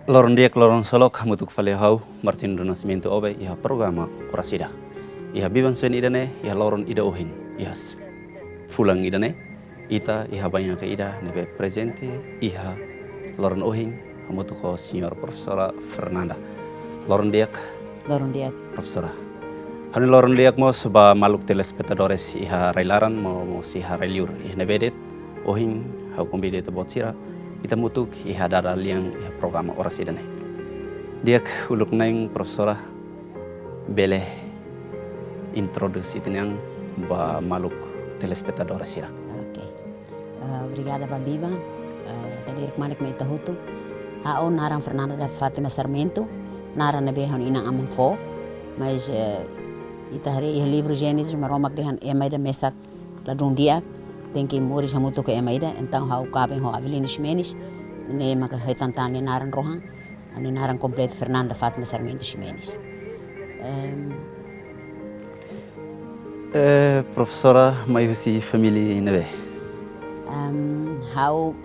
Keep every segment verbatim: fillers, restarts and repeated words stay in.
Loron di'ak, loron solok, hamutuk fali ho ha'u, Martin do Nascimento Obe, iha programa Oras Ida. Iha biban-soin ida-ne'e, iha loron ida ohin, iha s-, fulan ida-ne'e, ita iha bainaka ida ne'ebé prezente iha loron ohin, hamutuk ho Señora Profesora Fernanda. Loron di'ak. Loron di'ak. Profesora. Ha'u-nia loron di'ak mós ba maluk telespetadores iha rai-laran no mós iha rai-liur. Iha ne'ebé de'it, ohin ha'u konvida ita-boot sira, ita hamutuk iha dada lian iha programa Oras Ida-ne'e. Di'ak, uluk na'in Profesora bele introdús ita-nia an ba Sin. Maluk telespetadores sira. Oke. Eh, obrigada ba biban, eh, dadeer-sira, maluk mai ita hotu. Ha'u naran Fernanda da Fátima Sarmento, naran ne'ebé ha'u-nia inan-aman fó, mas, eh, ita haree iha livru Génesis, Maromak dehan ema ida mesak ladún di'ak, tenke moris hamutuk ho ema ida, entaun ha'u kaben ho Avelino Ximenes, ne'e maka hetan tan nia naran rohan, ha'u-nia naran kompletu Fernanda Fátima Sarmento Ximenes. Em, Eh, Profesora mai husi família ne'ebé? Em, ha'u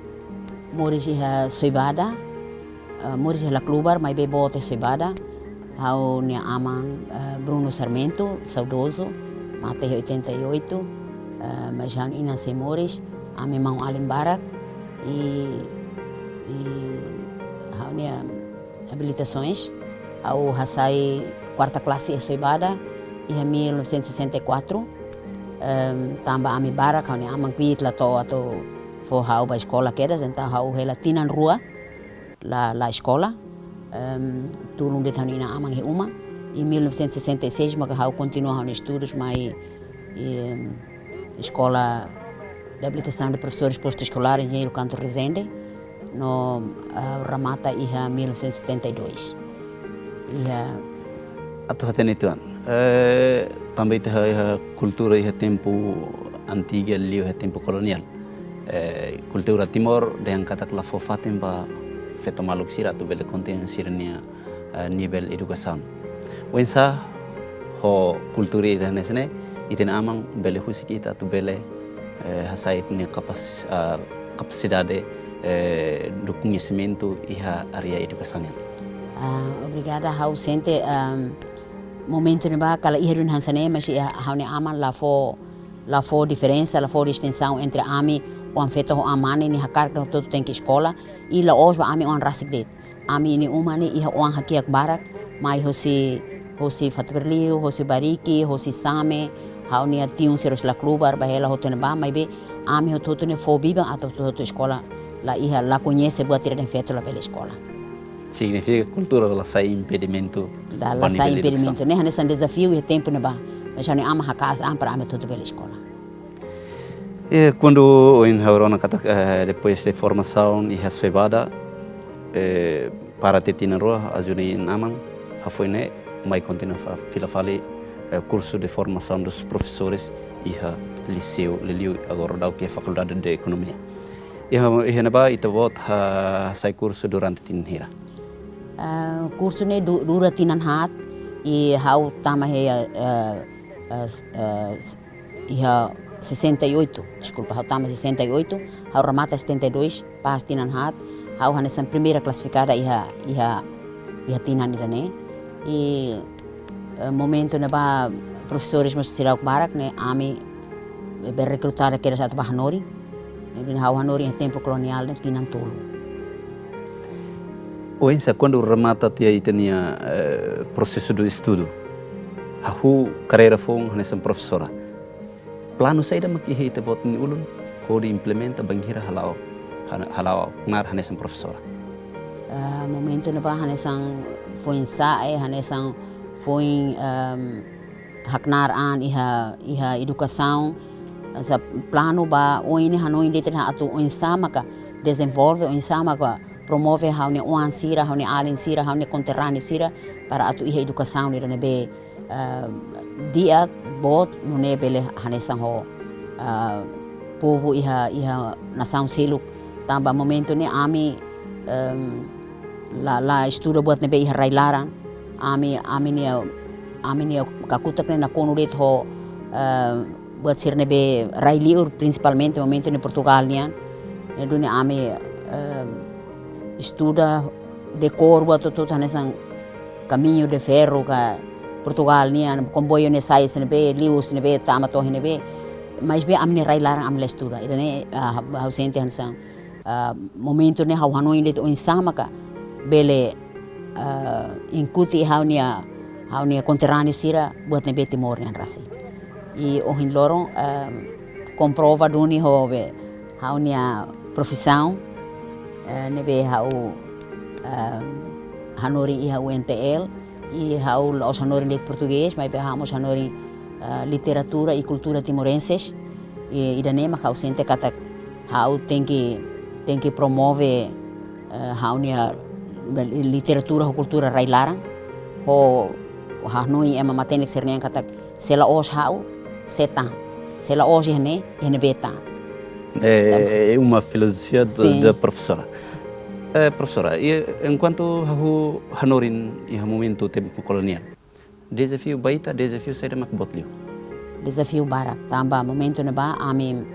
moris iha Soibada, eh, moris iha Laclubar, maibé boot iha Soibada. Ha'u-nia aman, eh, Bruno Sarmento, saudozu, mate iha oitenta e oito, eh, mas ha'u-nia inan sei moris, ami maun-alin barak, i, i ha'u-nia habilitações, ha'u hasai kuarta klase iha Soibada, iha mil novecentos e sessenta e quatro, em, tanba ami barak, ha'u-nia aman kbiit la to'o atu fó ha'u ba eskola kedas, entaun ha'u hela tinan rua la, la eskola, em, tulun de'it ha'u-nia inan-aman iha uma. I mil novecentos e sessenta e seis maka ha'u kontinua ha'u-nia estudus mai, em, Escola de Habilitação de Professores Posto Escolar Engenheiro Canto Rezende, no, ah, remata iha mil novecentos e setenta e dois. Iha. Atu hatene uitoan. Eh, tanba ita iha, iha kultura iha tempu antigu, liuliu iha tempu koloniál. Eh, kultura Timor dehan katak la fó fatin ba feto maluk sira atu bele kontinua sira-nia, eh, nivel edukasaun. Oinsá ho kultura ida hanesan ne'e, ita-nia aman bele husik ita atu bele, eh, hasai ita-nia kapas-, ah, kapasidade, eh, no koñesimentu iha área edukasaun nian. Ah, obrigada, ha'u sente, ehm, momentu ne'ebá kala iha duni hanesan ne'e, mas iha ha'u-nia aman la fó, la fó diferensa, la fó distinsaun entre ami, oan-feto ho oan-mane, nia hakarak dehan hotu tenke eskola, i la'ós ba ami oan rasik de'it. Ami-nia uma ne'e iha oan hakiak barak, mai hosi, hosi Fatuberliu, hosi Bariki, hosi Same, ha'u-nia tiun sira hosi Laclubar, ba hela hotu ne'ebá, maibé ami hotu-hotu ne'e fó biban atu hotu-hotu eskola, la iha, la koñese buat ida dehan feto labele eskola. Signifika kultura la sai impedimentu. La, la sai impedimentu. Ba nivel edukasaun. Ne'e hanesan dezafiu iha tempu ne'ebá. Mas ha'u-nia aman haka'as an para ami hotu-hotu bele eskola. Eh, kuandu ohin ha'u rona katak, eh, depois de formasaun iha Soibada, eh, para tiha tinan rua, ajuda inan-aman, hafoin ne'e, mai kontinua fa-, fila fali, eh, kursu de formasaun dos profesores iha Liseu Liliu, agora daudaun ke Fakuldade de Ekonomia. Iha, iha ne'ebá, ita-boot ha-, hasai kursu durante tinan hira? Ah, kursu ne'e du-, dura tinan haat, i ha'u tama iha, eh, eh, s-, eh, s-, iha sessenta e oito, deskulpa, ha'u tama sessenta e oito, ha'u remata setenta e dois, pas tinan haat, ha'u hanesan primeira klasifikada iha, iha, iha tinan ida-ne'e. I, eh, momentu ne'ebá profesores mós seidauk barak ne'e, ami be rekrutada kedas atu ba hanorin. Ne'ebé ha'u hanorin iha tempu koloniál ne'e tinan tolu. Oinsá kuandu remata tiha ita-nia, eh, prosesu de estudu, hahú karreira foun hanesan profesora, planu saida mak iha ita-boot nia ulun hodi implementa bainhira hala'o, hana-, hala'o knaar hanesan profesora? Ah, momentu ne'ebá hanesan foin-sa'e, hanesan foin, ehm, haknaar an iha, iha edukasaun. Hanesan planu ba oin ne'e hanoin de'it atu oinsá maka dezenvolve, oinsá maka promove ha'u-nia oan sira, ha'u-nia alin sira, ha'u-nia konterráneu sira, para atu iha edukasaun ida ne'ebé, eh, di'ak, boot, nune'e bele hanesan ho, eh, povu iha, iha nasaun seluk. Tanba momentu ne'e ami, em, la, la estuda buat ne'ebé iha rai-laran. Ami, ami-nia, ami-nia kakutak ne'e nakonu de'it ho, eh, buat sira ne'ebé rai-liur, prinsipalmente momentu ne'e Portugál nian. Ne'e duni ami, em, estuda dekór buat hotu-hotu hanesan kamiñu de ferru ka Portugál nian, komboiu ne'e sai husi ne'ebé, liu husi ne'ebé, tama to'o iha ne'ebé. Maibé ami-nia rai laran ami la estuda. Ida-ne'e, ah, ha'u sente hanesan, ah, momentu ne'e ha'u hanoin de'it oinsá maka bele, ah, inkuti ha'u-nia, ha'u-nia konterráneu sira buat ne'ebé Timor nian rasik. I ohin loron, ah, komprova duni ho be ha'u-nia profisaun, eh, ne'ebé ha'u, eh, hanorin iha U N T L, i ha'u la'ós hanorin de'it portugés, maibé ha'u mós hanorin, eh, literatura i kultura timorenses. I ida-ne'e mak ha'u sente katak ha'u tenke, tenke promove, eh, ha'u-nia literatura ho kultura rai laran. Ho hanoin ema matenek sira-nian katak se la'ós ha'u, sé tan. Se la'ós iha ne'e, iha ne'ebé tan. É, é uma filosofia da, Sim. da professora. Sim. Eh, professora, e enkuantu hahú hanorin iha momentu tempu koloniál, dezafiu ba ita, dezafiu saida mak boot liu? Dezafiu barak, tanba momentu ne'ebá ami,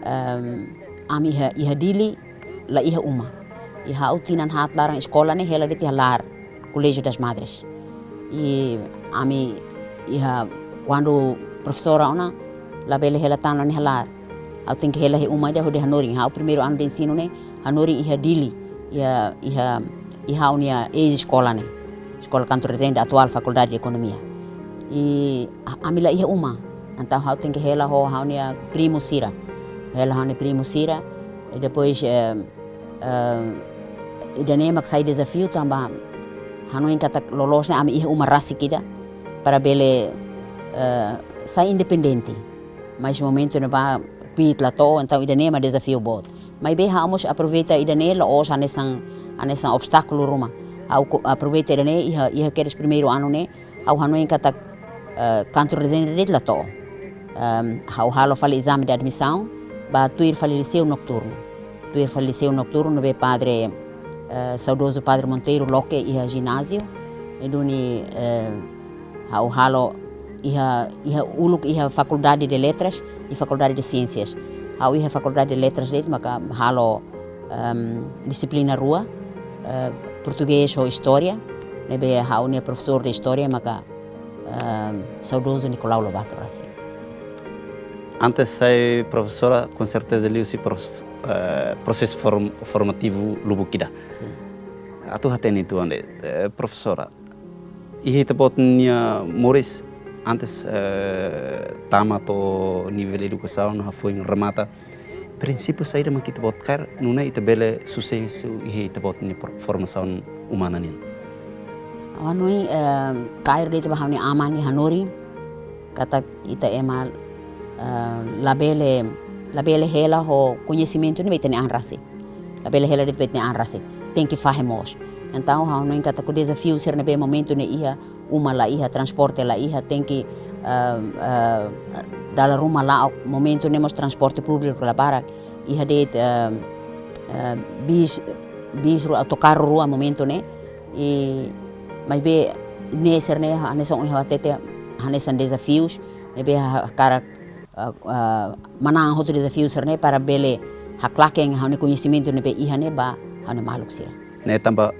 ehm, ami iha, iha Dili, la iha uma. I ha'u tinan haat laran eskola ne'e hela de'it iha laar, Colegio das Madres. I ami iha, kuandu profesora ona, labele hela tan ona iha laar. Ha'u tenke hela iha uma ida hodi hanorin. Ha'u primeiru anu de ensinu ne'e hanorin iha Dili, iha, iha, iha ha'u-nia eis-eskola ne'e. Eskola Canto Rezende, atuál Faculdade de Economia. I a-, ami la iha uma. Entaun ha'u tenke hela ho ha'u-nia primu sira. Hela ho ha'u-nia primu sira. I depois, eh, eh, ida-ne'e mak sai dezafiu tanba hanoin katak loloos ne'e ami iha uma rasik ida para bele, eh, sai independente. Mas momentu ne'ebá kbiit la to'o, entaun ida-ne'e mak dezafiu boot. Maibé ha'u mós aproveita ida-ne'e la'ós hanesan, hanesan obstákulu ruma. Ha'u ko-, aproveita ida-ne'e iha, iha kedas primeiru anu ne'e, ha'u hanoin katak, eh, Canto Rezende de'it la to'o. Ehm, ha'u halo fali ezame de admisaun ba tuir fali Liceu Noturno. Tuir fali Liceu Noturno ne'ebé Padre, eh, saudozu Padre Monteiro loke iha jináziu. Ne'e duni, eh, ha'u halo iha, iha uluk iha Faculdade de Letras i Faculdade de Ciências. Ha'u iha Faculdade de Letras de'it maka halo, ehm, dixiplina rua, eh, portugés ho istória, ne'ebé ha'u-nia profesór de istória maka, ehm, saudozu Nicolau Lobato rasik. Antes sai profesora, com certeza liu husi pros-, eh, prosesu form-, formativu lubuk ida. Sim. Atu hatene uitoan de'it, eh, profesora, iha ita-boot nia moris antes, eh, tama to'o nivel edukasaun hafoin remata, prinsípiu saida mak ita-boot kaer nune'e ita bele susesu iha ita-boot nia pro-, formasaun umana nian? Ha'u hanoin, eh, kaer de'it ba ha'u-nia aman nia hanorin katak ita ema, eh, labele, labele hela ho koñesimentu ne'ebé ita-nia an rasik. Labele hela de'it ba ita-nia an rasik. Tenke fahe mós. Entaun ha'u hanoin katak dezafiu sira ne'ebé momentu ne'e iha, uma la iha, transporte la iha, tenke, eh, eh, dala ruma la'o, momentu ne'e mós transporte públiku la barak. Iha de'it, eh, eh, bis, bis rua, autokarru rua momentu ne'e. I maibé ne'e sira-ne'e hanesan ohin ha'u hatete, hanesan dezafius ne'ebé ha-, hakarak, eh, eh, manán hotu dezafiu sira-ne'e para bele haklaken ha'u-nia koñesimentu ne'ebé iha ne'e ba ha'u-nia maluk sira. Ne'e tanba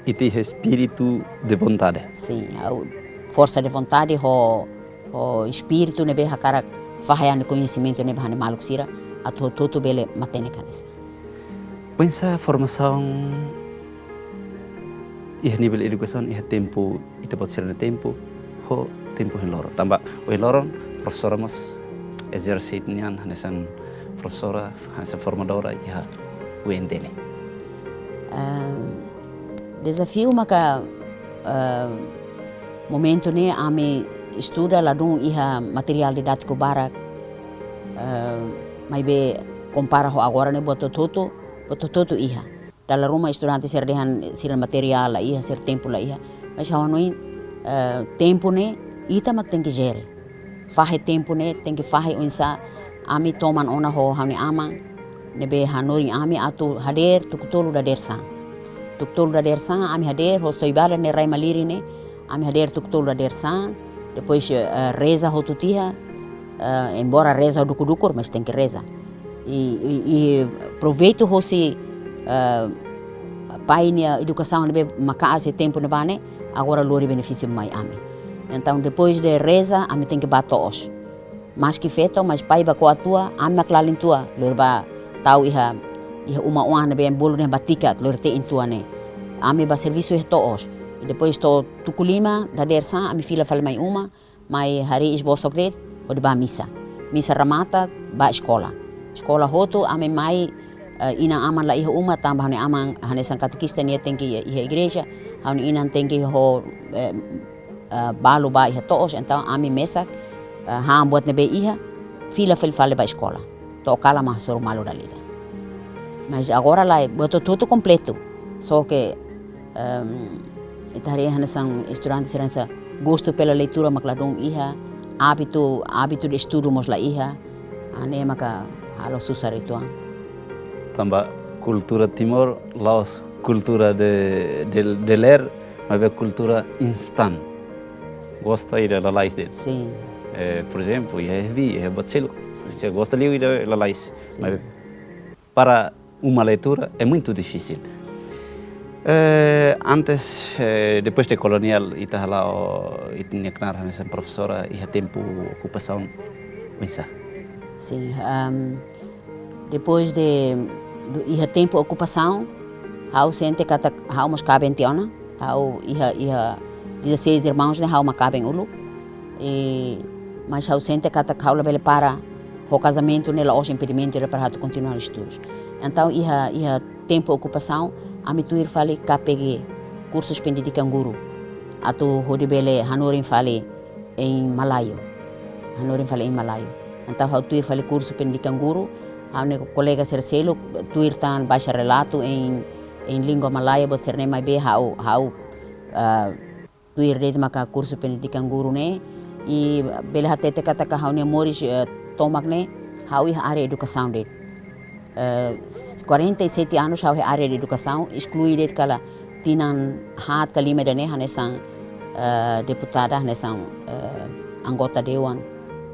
ita iha espíritu de vontade. Sim, ha'u forsa de vontade ho, ho espíritu ne'ebé hakarak fahe ha'u-nia koñesimentu ne'e ba ha'u-nia maluk sira, atu hotu-hotu bele matenek hanesan. Oinsá formasaun iha nivel edukasaun iha tempu, ita-boot sira-nia tempu, ho tempu ohin loron? Tanba ohin loron profesora mós ezerse nian hanesan profesora, hanesan formadora iha U N T L. Ehm, dezafiu maka, ehm, momentu ne'e ami estuda ladún iha materiál didátiku barak, ehm, maibé kompara ho agora ne'e buat hotu-hotu, buat hotu-hotu iha. Dala ruma estudante sira dehan sira materiál la iha, sira tempu la iha. Mas ha'u hanoin, eh, tempu ne'e ita mak tenke jere. Fahe tempu ne'e, tenke fahe oinsá ami toman ona ho ha'u-nia aman ne'ebé hanorin ami atu hadeer tuku tolu dadeer-saan. Tuku tolu dadeer-saan ami hadeer ho soe-bala ne'e rai malirin ne'e, ami hadeer tuku tolu dadeer-saan, depois, eh, reza hotu tiha, eh, embora reza dukur-dukur, mas tenke reza. I, i, i proveitu hosi, eh, pai nia edukasaun ne'ebé maka'as iha tempu ne'ebá ne'e, agora lori benefísiu mai ami. Entaun, depois de reza, ami tenke bá to'os. Maski feto, mas pai baku atua, ami mak lalin tua, lori bá tau iha, iha uma oan ne'ebé bolu ne'e bá tiket, lori te'in tua ne'e. Ami bá servisu iha to'os. I depois to'o tuku lima, dadeer-saan, ami fila fali mai uma, mai harii bosok de'it, hodi bá misa. Misa remata, bá eskola. Eskola hotu, ami mai, eh, inan-aman la iha uma, tanba ha'u-nia aman hanesan katekista nia tenke iha, iha igreja, ha'u-nia inan tenke ho, eh, eh, balu bá iha to'os, entaun ami mesak, eh, han buat ne'ebé iha, fila fali fali bá eskola. To'o kalan mak hasoru malu dala ida. Mas agora lae, buat hotu-hotu kompletu. Só ke, ehm, ita haree hanesan estudante sira hanesan gostu pela leitura mak ladún iha, hábitu, hábitu de estudu mós la iha, ah, ne'e maka halo susar uitoan. Tanba kultura Timor, la'ós kultura de, de, de ler, maibé kultura instan. Gosta ida lalais de'it. Sin. Eh, por ezemplu, iha F B, iha buat seluk. Sin. Se gosta liu ida lalais. Sin. Maibé para uma leitura é muito difícil. Eh, antes, eh, depois de koloniál, ita hala'o, ita-nia knaar hanesan profesora, iha tempu okupasaun, oinsá? Sin, ehm, depois de, do, iha tempu okupasaun, ha'u sente katak ha'u mós kaben tiha ona, ha'u iha, iha dezasseis irmãos ne'e ha'u mak kaben uluk. I, mas ha'u sente katak ha'u labele para ho kazamentu ne'e la'ós impedimentu ida para atu kontinua estudus. Entaun iha, iha tempu okupasaun, ami tuir fali K P G, kursus pendidikan guru. Atu hodi bele hanorin fali em malaio. Hanorin fali em malaio. Entaun ha'u tuir fali kursu pendidikan guru, ha'u-nia kolega sira seluk tuir tan bacharelatu em, em língua malaia, buat sira-ne'e maibé ha'u, ha'u, ah, tuir de'it maka kursu pendidikan guru ne'e, i bele hatete katak ha'u-nia moris, eh, tomak ne'e, ha'u iha área edukasaun de'it. Eh, quarenta e sete anos ha'u iha área de edukasaun, esklui de'it kala tinan haat ka lima ida-ne'e hanesan, eh, deputada, hanesan, eh, anggota dewan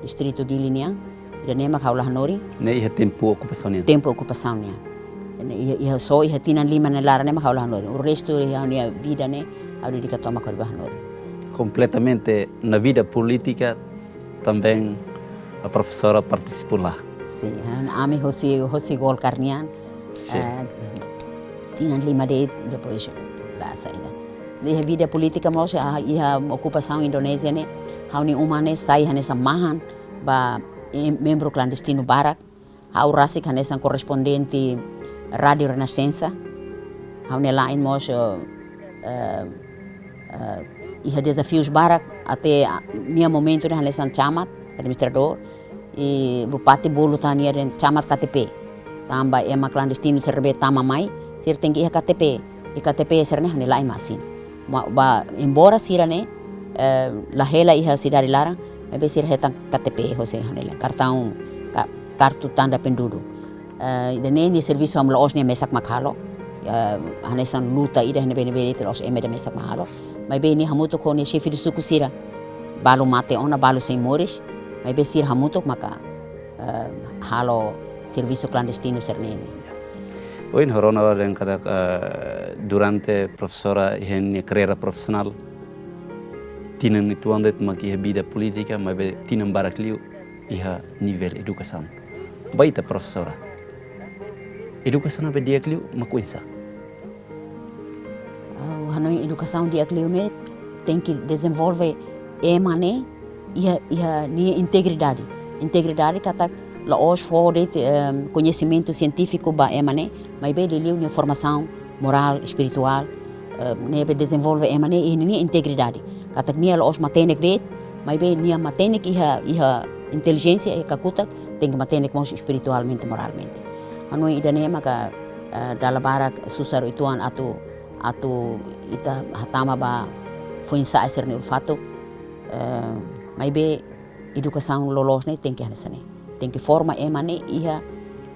distritu Dili nian, ida-ne'e mak ha'u la hanorin. Ne'e iha tempu okupasaun nian? Tempu okupasaun nian. Ne'e iha, iha só iha tinan lima nia laran ne'e mak ha'u la hanorin. O restu iha ha'u-nia vida ne'e, ha'u dedika tomak hodi bá hanorin. Kompletamente na vida polítika também a professora partisipou lá. Sin, ami hosi, hosi Golkar nian. Sin. Eh, tinan lima de'it, depois la saida. Iha vida polítika mós, ah, iha okupasaun Indonézia ne'e, ha'u-nia uma ne'e sai hanesan mahan ba, eh, membru klandestinu barak. Ha'u rasik hanesan korrespondente Rádio Renascença. Ha'u-nia la'en mós, eh, eh, eh, iha dezafius barak até, ah, nia momentu ne'e hanesan camat, administradór, i bupati bolu tan nia dehan camat K T P. Tanba ema klandestinu sira ne'ebé tama mai, sira tenke iha K T P. I K T P sira-ne'e ha'u-nia la'en mak asina. Ma, ba, embora sira-ne'e, eh, la hela iha sidade laran, maibé sira hetan K T P hosi ha'u-nia la'en, kartaun, ka-, kartu tanda penduduk. Eh, ida-ne'e nia servisu ami la'ós nia mesak mak halo. Eh, hanesan luta ida ne'ebé-ne'ebé de'it la'ós ema ida mesak mak halo. Maibé nia hamutuk ho nia xefe de suku sira. Balu mate ona, balu sei moris. Maibé sira hamutuk maka, eh, halo servisu klandestinu sira-ne'e. Ohin ho rona dehan katak, eh, durante profesora iha nia karreira profisionál, tinan uitoan de'it mak iha vida polítika, maibé tinan barak liu iha nivel edukasaun. Ba ita profesora, edukasaun ne'ebé di'ak liu mak oinsá? Ha'u hanoin edukasaun di'ak liu ne'e tenke dezenvolve ema ne'e iha, iha nia integridade. Integridade katak la'ós fó de'it, em, koñesimentu sientífiku ba ema ne'e, maibé liuliu nia formasaun morál, espirituál, eh, ne'ebé dezenvolve ema ne'e iha nia integridade. Katak nia la'ós matenek de'it, maibé nia matenek iha, iha intelijénsia, iha kakutak, tenke matenek mós espiritualmente, moralmente. Hanoin ida-ne'e maka, eh, dala barak susar uitoan atu, atu ita hatama ba foin-sa'e sira-nia ulun-fatuk, eh, maibé edukasaun loloos ne'e tenke hanesan ne'e. Tenke forma ema ne'e iha,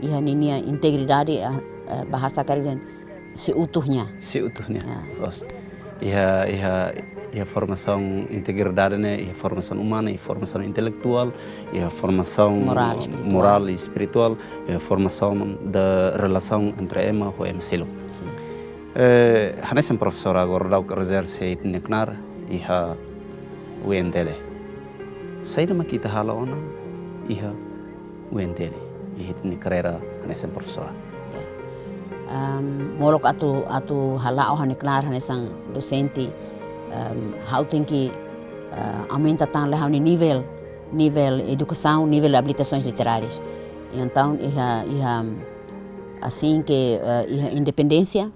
iha ninia integridade, eh, eh, bahasa karik dehan seutuhnya. Seutuhnya. Ya. Loos. Iha, iha, iha formasaun integridade ne'e, iha formasaun umana, iha formasaun intelektuál, iha formasaun morál, espirituál. Morál i espirituál, iha formasaun de relasaun entre ema ho ema seluk. Sin. Eh, hanesan profesora agora daudauk ezerse ita-nia knaar iha U N T L. Saida mak ita halo ona iha U N T L, iha ita-nia karreira hanesan profesora? Ya. Em, molok atu, atu hala'o ha'u-nia knaar hanesan dosente, em, ha'u tenke, eh, aumenta tan lai ha'u-nia nivel, nivel edukasaun, nivel abilitasoens literárias. Entaun, iha, iha, assim que, eh, iha independénsia,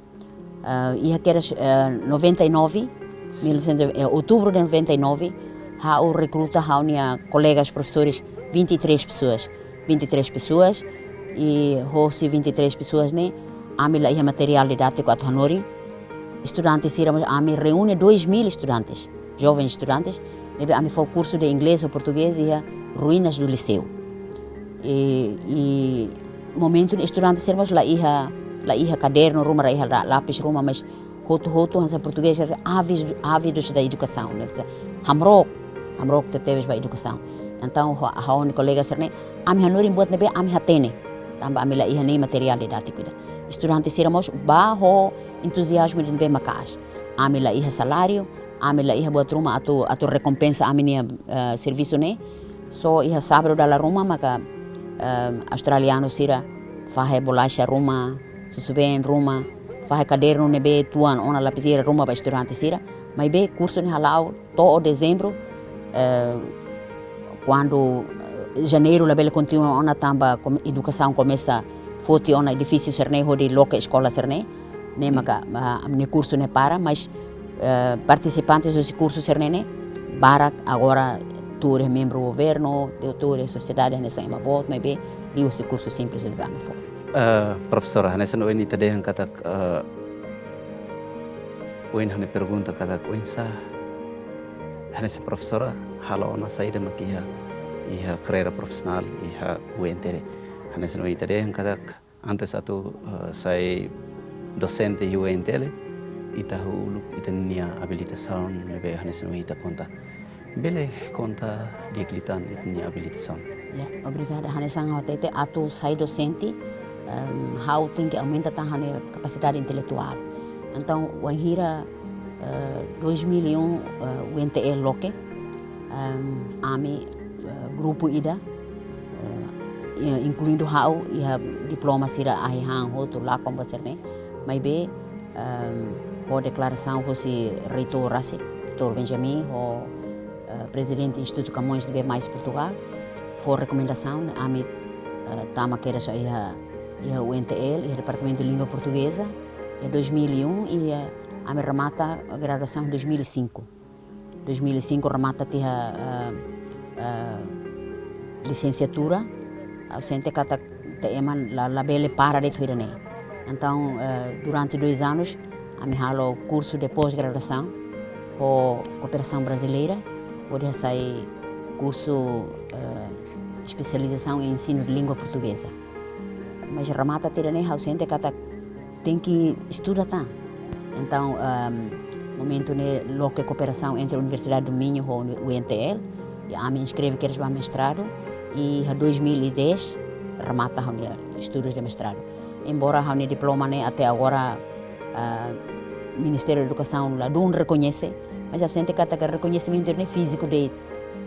eh, iha kedas, eh, noventa e nove, mil novecentos, eh, outubro de noventa e nove, ha'u rekruta ha'u-nia kolegas profesores, vinte e três pessoas. Vinte e três pessoas, i hosi vinte e três pessoas ne'e, ami la iha materiál didátiku atu hanorin. Estudante sira mós, ami reúne dois mil estudantes, jovens estudantes, ne'ebé ami fó kursu de inglés ho portugés iha ruínas do Liceu. I, i momentu ne'e estudante sira mós la iha, la iha kadernu ruma, la iha la-, lapis ruma, mas hotu-hotu hanesan portugés, ávidos, ávidos da educação, ne'e, hamrook, hamrook tebetebes ba edukasaun. Entaun, ho-, ha'u-nia kolega sira-ne'e, ami hanorin buat ne'ebé ami hatene, tanba ami la iha nein materiál didátiku ida. Estudante sira mós bá ho entuziazmu ida ne'ebé maka'as. Ami la iha saláriu, ami la iha buat ruma atu, atu rekompensa ami-nia, eh, servisu ne'e. Só iha sábadu dala ruma maka, eh, australianu sira fahe bolaxa ruma, susubeen ruma, fahe kadernu ne'ebé tuan ona, lapizeira ruma ba estudante sira. Maibé kursu ne'e hala'o to'o dezembru, eh, kuandu, eh, janeiru labele kontinua ona tanba kom-, edukasaun komesa foti ona edifísiu sira-ne'e hodi loke eskola sira-ne'e. Ne'e maka, ah, ami-nia kursu ne'e para, mas, eh, partisipantes husi kursu sira-ne'e ne'e barak agora tuur iha membru governu, tuur iha sosiedade hanesan ema boot, maibé liuhusi kursu simples ne'ebé ami fó. Eh, profesora, hanesan ohin ita dehan katak, eh, ohin ha'u-nia pergunta katak oinsá hanesan profesora halo ona, saida mak iha, iha karreira profisionál iha U N T L. Hanesan ohin ita dehan katak antes atu, eh, sai dosente iha U N T L, ita hahú uluk ita-nia abilitasaun ne'ebé hanesan ohin ita konta. Bele konta di'ak liután ita-nia abilitasaun? Ya, obrigada. Hanesan ha'u hatete, atu sai dosente, em, ha'u tenke aumenta tan ha'u-nia kapasidade intelektuál. Entaun, wainhira, eh, dois mil e um, eh, U N T L loke, em, ami, eh, grupu ida, eh, inkluindu ha'u, iha diploma sira ahi han hotu, lakon ba sira-ne'e. Maibé, em, ho deklarasaun husi reitór rasik, doutór Benjamin, ho, eh, prezidente Instituto Camões de Bemais Portugal, fó rekomendasaun, ami, eh, tama kedas iha, iha U N T L, iha Departamentu Língua Portugeza, iha dois mil e um, i, eh, ami remata graduasaun dois mil e cinco. Dois mil e cinco remata tiha, eh, eh, lisensiatura, ha'u sente katak ita ema la, labele para de'it ho ida-ne'e. Entaun, eh, durante dois anos, ami halo kursu de pós-graduasaun ho Kooperasaun Brasileira, hodi hasai kursu, eh, espesializasaun em ensino de língua portuguesa. Mas remata tiha ida-ne'e ha'u sente katak tenke estuda tan. Entaun, ehm, momentu ne'e loke kooperasaun entre Universidade do Minho ho U N T L, i ami inskreve kedas ba mestradu, i iha dois mil e dez remata ha'u-nia estudus de mestradu. Embora ha'u-nia diploma ne'e até agora, ah, Ministériu Edukasaun ladún rekoñese, mas ha'u sente katak rekoñesimentu ne'e fíziku de'it.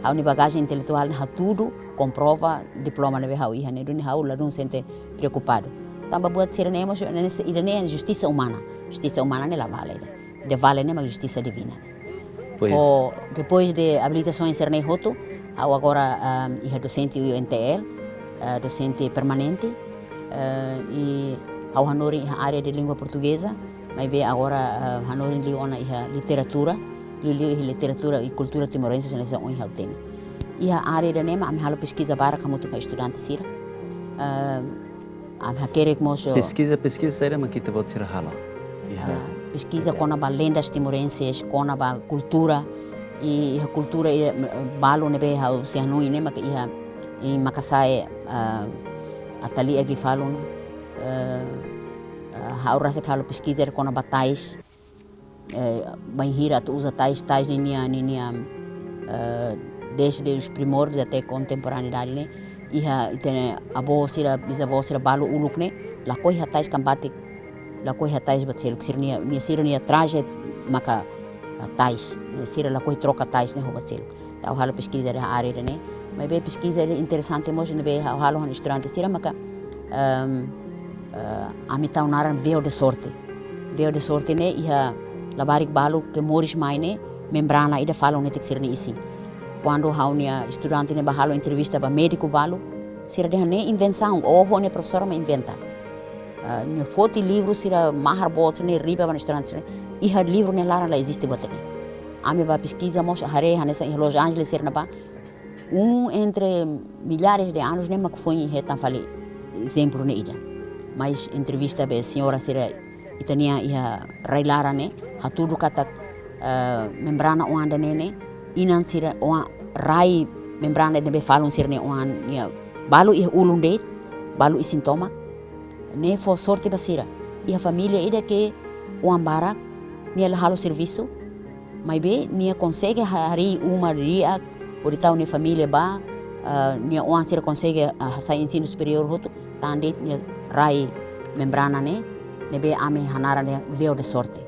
Ha'u-nia bagajen intelektuál ne'e hatudu, komprova diploma ne'ebé ha'u iha ne'e, duni ha'u ladún sente preokupadu. Tanba buat sira-ne'e mós, ne'e, ne'e, ida-ne'e justisa umana. Justisa umana ne'e la vale ida. Ida vale ne'e mak justisa divina. Pois. Ho, depois de abilitasaun sira-ne'e hotu, ha'u agora, ah, iha dosente U N T L, ah, dosente permanente, ah, i ha'u hanorin iha área de língua portuguesa, maibé agora, ah, hanorin liu ona iha literatura, liuliu iha literatura i kultura timorense, hanesan ohin ha'u temi. Iha área ida-ne'e mak ami halo peskiza barak hamutuk ho estudante sira. Ah, ami hakerek mós, peskiza, peskiza saida mak ita-boot sira halo? Iha, ah, peskiza, oke, kona-ba lendas timorenses, kona-ba kultura, i iha kultura, i, eh, balu ne'ebé ha'u sei hanoin ne'e maka iha, i Makasae, ah, Atali'ak Gifalun, eh, eh, ha'u rasik halo peskiza kona-ba tais, eh, bainhira atu uza tais, tais ninia, ninia, eh, desde os primórdios até kontemporaneidade ne'e, iha ita-nia avó sira, bizavó sira balu uluk ne'e, lakohi iha tais kambatik, lakohi hatais buat seluk, sira-nia, nia sira-nia traje maka, ah, tais, ne'e sira lakohi troka tais ne'e ho buat seluk. Entaun ha'u halo peskiza iha área ida-ne'e. Maibé peskiza ida interesante mós ne'ebé ha'u halo ho estudante sira maka, ehm, eh, ami tau naran véu de sorte. Véu de sorte ne'e iha labarik balu ke moris mai ne'e membrana ida falun netik sira-nia isin. Kuandu ha'u-nia estudante ne'e bá halo entrevista ba médiku balu, sira dehan ne'e invensaun, ou ho ne'e profesora mak inventa. Ah, nia foti livru sira mahar boot sira-ne'e riba ba estudante sira. Iha livru nia laran la eziste buat ne'e. Ami bá peskiza mós haree hanesan iha Los Angeles sira-ne'ebá. Um entre milhares de anos ne'e mak foin hetan fali ezemplu ne'e ida. Mas entrevista ba señora sira ita-nia iha rai laran ne'e, hatudu katak, eh, membrana oan ida-ne'e ne'e, inan sira oan rai membrana ne'ebé falun sira-nia oan nia balu iha ulun de'it, balu isin tomak. Ne'e fó sorte ba sira. Iha família ida ke oan barak, nia la halo servisu, maibé nia konsege ha-, harii uma di'ak, hodi tau nia família bá, ah, nia oan sira konsege, ah, hasai ensinu superiór hotu, tan de'it nia rai membrana ne'e, ne'ebé ami hanaran dehan véu de sorte.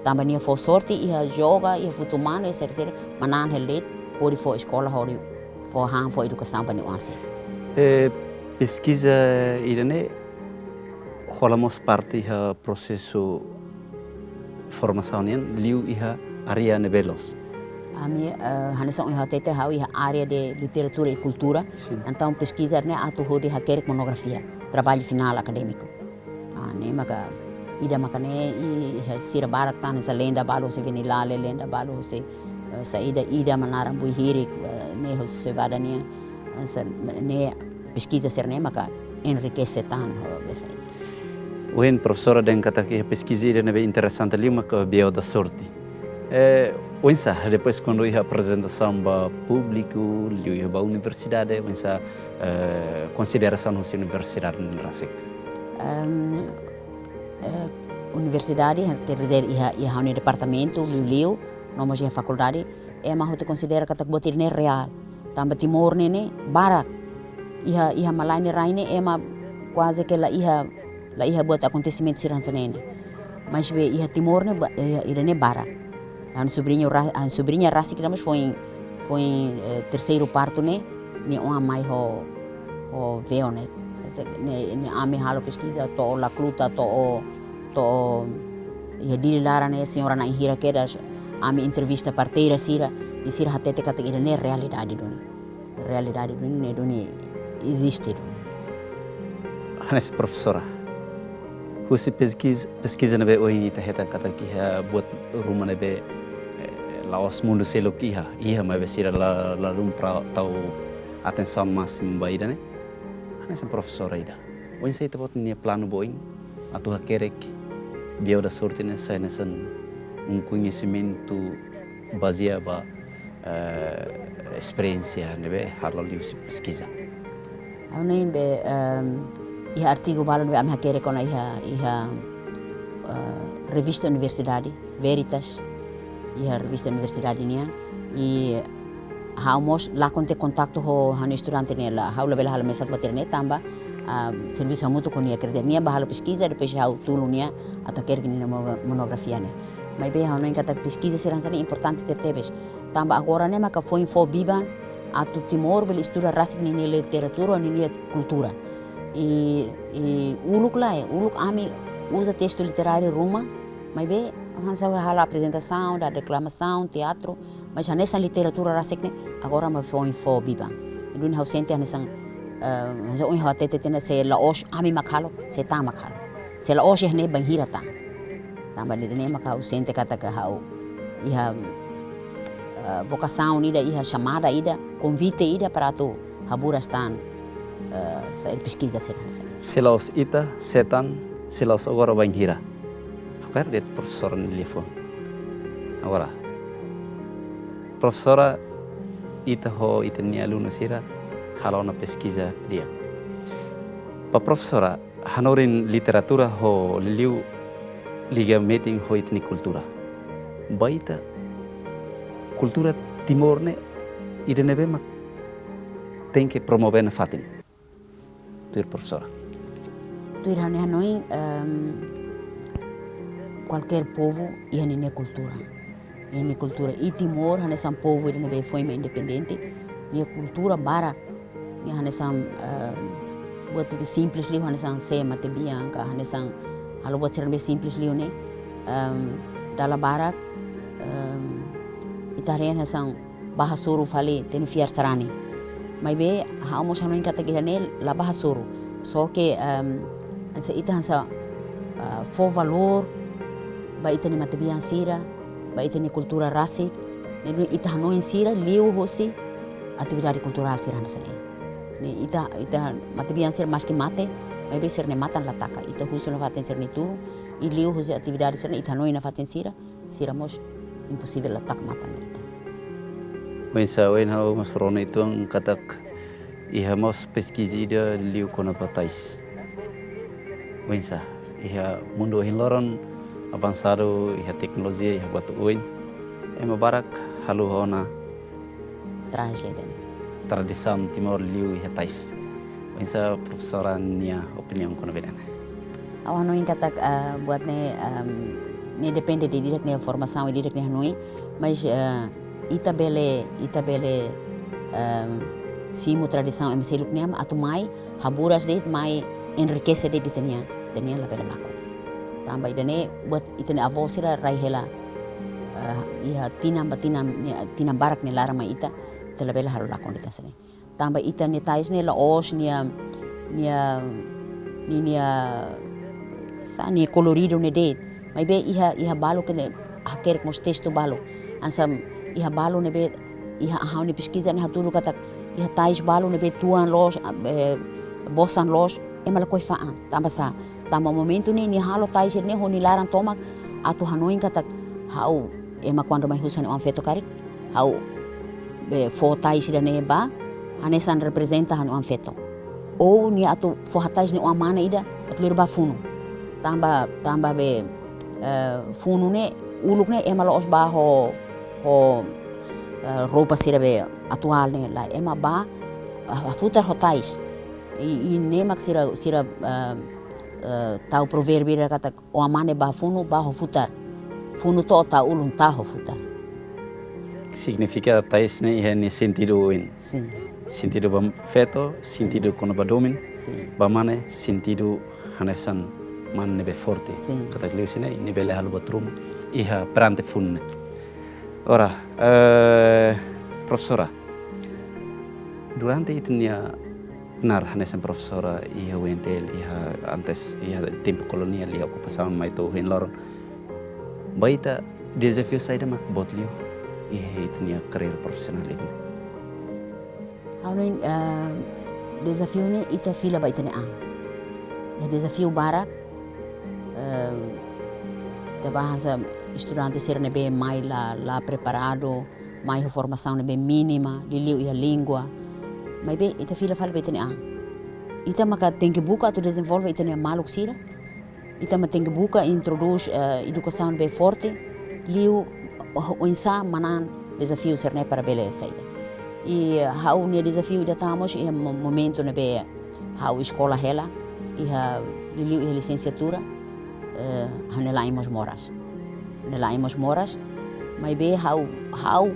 Tanba nia fó sorte iha joga, iha futu-manu, et cetera, manán hela de'it, hodi fó eskola, hodi fó han, fó edukasaun ba nia oan sira. Eh, peskiza ida-ne'e hola mós parte iha prosesu formasaun nian, liu iha área ne'ebé loos? Ami, eh, hanesan ohin ha'u hatete, ha'u iha área de literatura e kultura. Sin. Entaun peskiza ne'e atu hodi hakerek monografia, traballu finál akadémiku. Ah, ne'e maka, ida maka ne'e, i, iha sira barak tan hanesan lenda balu husi Venilale, lenda balu husi, eh, saida, ida mak naran Buihirik, eh, ne'e husi Soibada nian, eh, sa-, ne'e peskiza sira-ne'e maka enrikese tan ho besa. Ohin profesora dehan katak iha peskiza ida ne'ebé interesante liu maka véu da sorte. Eh, oinsá, depois kuandu iha aprezentasaun ba públiku, liu iha ba universidade, oinsá, eh, konsiderasaun husi universidade ne'e rasik? Ehm, eh, universidade, quer dizer, iha, iha ha'u-nia departamentu, liuliu, no mós iha fakuldade, ema hotu konsidera katak buat ida-ne'e reál. Tanba Timor ne'e ne'e barak. Iha, iha malae nia rai ne'e ema kuaze ke la iha, la iha buat akontesimentu sira hanesan ne'e ne'e. Maibé iha Timor ne'e ba-, eh, ida-ne'e barak. Ha'u-nia sobriñu ra-, ha'u-nia sobriña rasik ida mós foin, foin, eh, terseiru partu ne'e, nia oan mai ho, ho véu ne'e. Ne'e, ne'e ami halo peskiza, to'o Lacluta, to'o, to'o iha Dili laran ne'e, señora na'in hira kedas, ami entrevista parteira sira, i sira hatete katak ida-ne'e realidade duni. Realidade duni, ne'e duni eziste duni. Hanesan profesora, husi peskiza, peskiza ne'ebé ohin ita hetan katak iha buat ruma ne'ebé, eh, la'ós mundu seluk iha, iha maibé sira la, lalika tau atensaun másimu ba ida-ne'e. Hanesan profesora ida, oinsá ita-boot nia planu ba oin atu hakerek véu da sorte ne'e sai hanesan um koñesimentu bazeia ba, eh, esperiénsia ne'ebé halo liuhusi peskiza? Ha'u hanoin be, ehm, iha artigu balu ne'ebé ami hakerek ona iha, iha, eh, revista universidade, Veritas, iha revista universidade nian, i ha'u mós lakon tiha kontaktu ho ha'u-nia estudante ne'e la, ha'u labele halo mesak buat ida-ne'e tanba, ah, servisu hamutuk ho nia, quer dizer, nia bá halo peskiza, depois ha'u tulun nia atu hakerek nia mono-, monografia ne'e. Maibé ha'u hanoin katak peskiza sira hanesan ne'e importante tebetebes. Tanba agora ne'e maka foin fó biban atu Timor bele estuda rasik ninia literatura, ninia kultura. I, i uluk lae, uluk ami uza testu literáriu ruma, maibé hanesan halo aprezentasaun, dada deklamasaun, teatru, mas hanesan literatura rasik ne'e agora mak foin fó biban. Duni ha'u sente hanesan, eh, hanesan ohin ha'u hatete tiha ona, se la'ós ami mak halo, sé tan mak halo? Se la'ós iha ne'e bainhira tan? Tanba ida-ne'e maka ha'u sente katak ha'u iha, eh, vokasaun ida, iha xamada ida, konvite ida para atu haburas tan, eh, saida, peskiza sira hanesan ne'e. Se la'ós ita, sé tan, se la'ós agora bainhira? Ha'u hakarak dehan profesora nia liafuan. Agora, profesora, ita ho ita-nia alunu sira halo ona peskiza di'ak. Ba profesora, hanorin literatura ho liuliu liga metin ho ita-nia kultura. Ba ita, kultura Timor ne'e ida ne'ebé mak tenke promove nafatin? Tuir profesora. Tuir ha'u-nia hanoin, ehm, kualkér povu iha ninia kultura. Iha ninia kultura. I Timor hanesan povu ida ne'ebé foin mak independente, nia kultura barak. Nia hanesan, eh, buat ne'ebé simples liu, hanesan sé matebian ka hanesan halo buat sira ne'ebé simples liu ne'e. Em, dala barak, em, ita haree hanesan bá hasoru fali ita-nia fiar sarani. Maibé ha'u mós hanoin katak ida-ne'e la bá hasoru. Só ke, em, hanesan ita hanesan, ah, fó valór ba ita-nia matebian sira, ba ita-nia kultura rasik, ne'e ita hanoin sira liuhosi atividade kulturál sira hanesan ne'e. Ne'e ita, ita matebian sira maski mate, maibé sira-nia matan la taka. Ita husu nafatin sira-nia tulun, i liuhosi atividade sira-ne'e ita hanoin nafatin sira, sira mós imposivel la taka matan ba ita. Oinsá, ohin ha'u mós rona uitoan katak iha mós peskiza ida liu kona-ba tais. Oinsá, iha mundu ohin loron avansadu, iha teknolojia, iha buat oioin, ema barak halo ona traje ida-ne'e, tradisaun Timor liu iha tais. Oinsá profesora nia opiniaun kona-ba ida-ne'e? Ha'u hanoin katak, eh, buat ne'e, em, ne'e depende didi'ak nia formasaun, didi'ak nia hanoin, mas, eh, ita bele, ita bele, em, simu tradisaun ema seluk nian atu mai haburas de'it, mai enrikese de'it ita-nia, ita-nia labele lakon. Tanba ida-ne'e buat ita-nia avó sira rai hela, eh, iha tinan ba tinan, nia, tinan barak nia laran mai ita, ita labele halo lakon de'it hanesan ne'e. Tanba ita-nia tais ne'e la'ós nia, nia, nia, nia, sá, nia koloridu ne'e de'it. Maibé iha, iha balu ke ne'e hakerek mós testu balu. Hanesan iha balu ne'ebé iha ha'u-nia peskiza ne'e hatudu katak iha tais balu ne'ebé tuan loos, eh, bosan loos, ema lakohi fa'an. Tanba sá, tanba momentu ne'e nia halo tais ne'e ho nia laran tomak atu hanoin katak ha'u, ema kuandu mai husu ha'u-nia oan-feto karik, ha'u, be, fó tais ida-ne'e ba, hanesan reprezenta ha'u-nia oan-feto. Ou nia atu fó hatais nia oan-mane ida, atu lori bá funu. Tanba, tanba be, eh, funu ne'e, uluk ne'e ema la'ós bá ho, ho, eh, roupa sira be atuál ne'e lae, ema bá, ah, hafutar ho tais. I, i ne'e mak sira, sira, eh, eh, tau provérbio ida katak oan-mane bá funu, bá ho futar. Funu to'o tau ulun, tau ho futar. Signifika tais ne'e iha nia sentidu oioin. Sin. Sentidu ba feto, sentidu, sin, kona-ba domin, sin, ba mane, sentidu hanesan mane ne'ebé forte. Sin. Katak liuhusi ne'e, ne'e bele halo buat ruma iha perante funu ne'e. Ora, eh, profesora, durante ita-nia knaar hanesan profesora iha U N T L, iha antes, iha tempu koloniál, iha okupasaun mai to'o ohin loron, ba ita dezafiu saida mak boot liu iha ita-nia karreira profisionál ida-ne'e? Ha'u hanoin, eh, dezafiu ne'e ita fila ba ita-nia an. Iha dezafiu barak, eh, ita bá hanesan estudante sira ne'ebé mai la, la preparadu, mai ho formasaun ne'ebé mínima, liuliu iha língua. Maibé ita fila fali ba ita-nia an. Ita maka tenke buka atu dezenvolve ita-nia maluk sira. Ita maka tenke buka introdús, eh, edukasaun ne'ebé forte, liu, oh, oinsá manán dezafiu sira-ne'e para bele saida. I ha'u-nia dezafiu ida tan mós iha mo-, momentu ne'ebé ha'u eskola hela, iha, liuliu iha lisensiatura, eh, ha'u-nia la'en mós moras. Ha'u-nia la'en mós moras, maibé ha'u, ha'u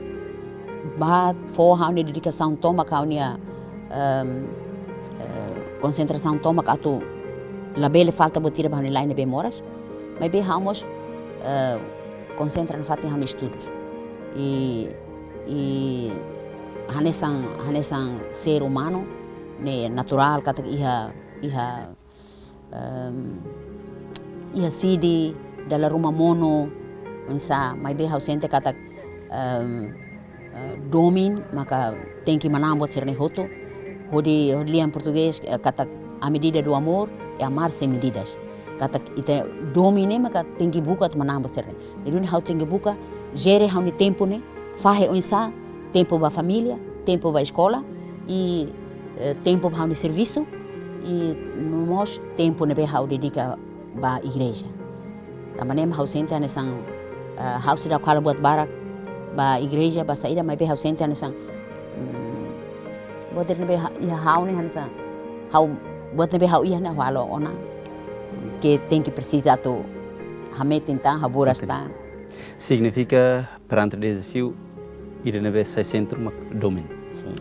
bá fó ha'u-nia dedikasaun tomak, ha'u-nia, em, eh, konsentrasaun tomak atu labele falta buat ida ba ha'u-nia la'en ne'ebé moras. Maibé ha'u mós, eh, konsentra nafatin ha'u-nia estudus. I, i hanesan, hanesan ser umanu, ne'e naturál katak iha, iha, em, iha sidi, dala ruma monu, oinsá, maibé ha'u sente katak, em, eh, domin maka tenke manán buat sira-ne'e hotu. Hodi, hodi lian portugés, eh, katak a medida do amor é amar sem medidas. Katak ita domin ne'e maka tenke buka atu manán buat sira-ne'e. Ne'e duni ha'u tenke buka jere ha'u-nia tempu ne'e, fahe oinsá, tempu ba família, tempu ba eskola, i, eh, tempu ba ha'u-nia servisu, i no mós tempu ne'ebé ha'u dedika ba igreja. Tanba ne'e mak ha'u sente hanesan, eh, ha'u seidauk halo buat barak ba igreja, ba saida, maibé ha'u sente hanesan, mm, buat ne'ebé ha-, iha ha'u ne'e hanesan, ha'u, buat ne'ebé ha'u iha ne'e ha'u halo ona. Ke tenke presiza atu Hametin tan, haburas tan. Signifika perante dezafiu ida ne'ebé sai sentru mak domin. Sin.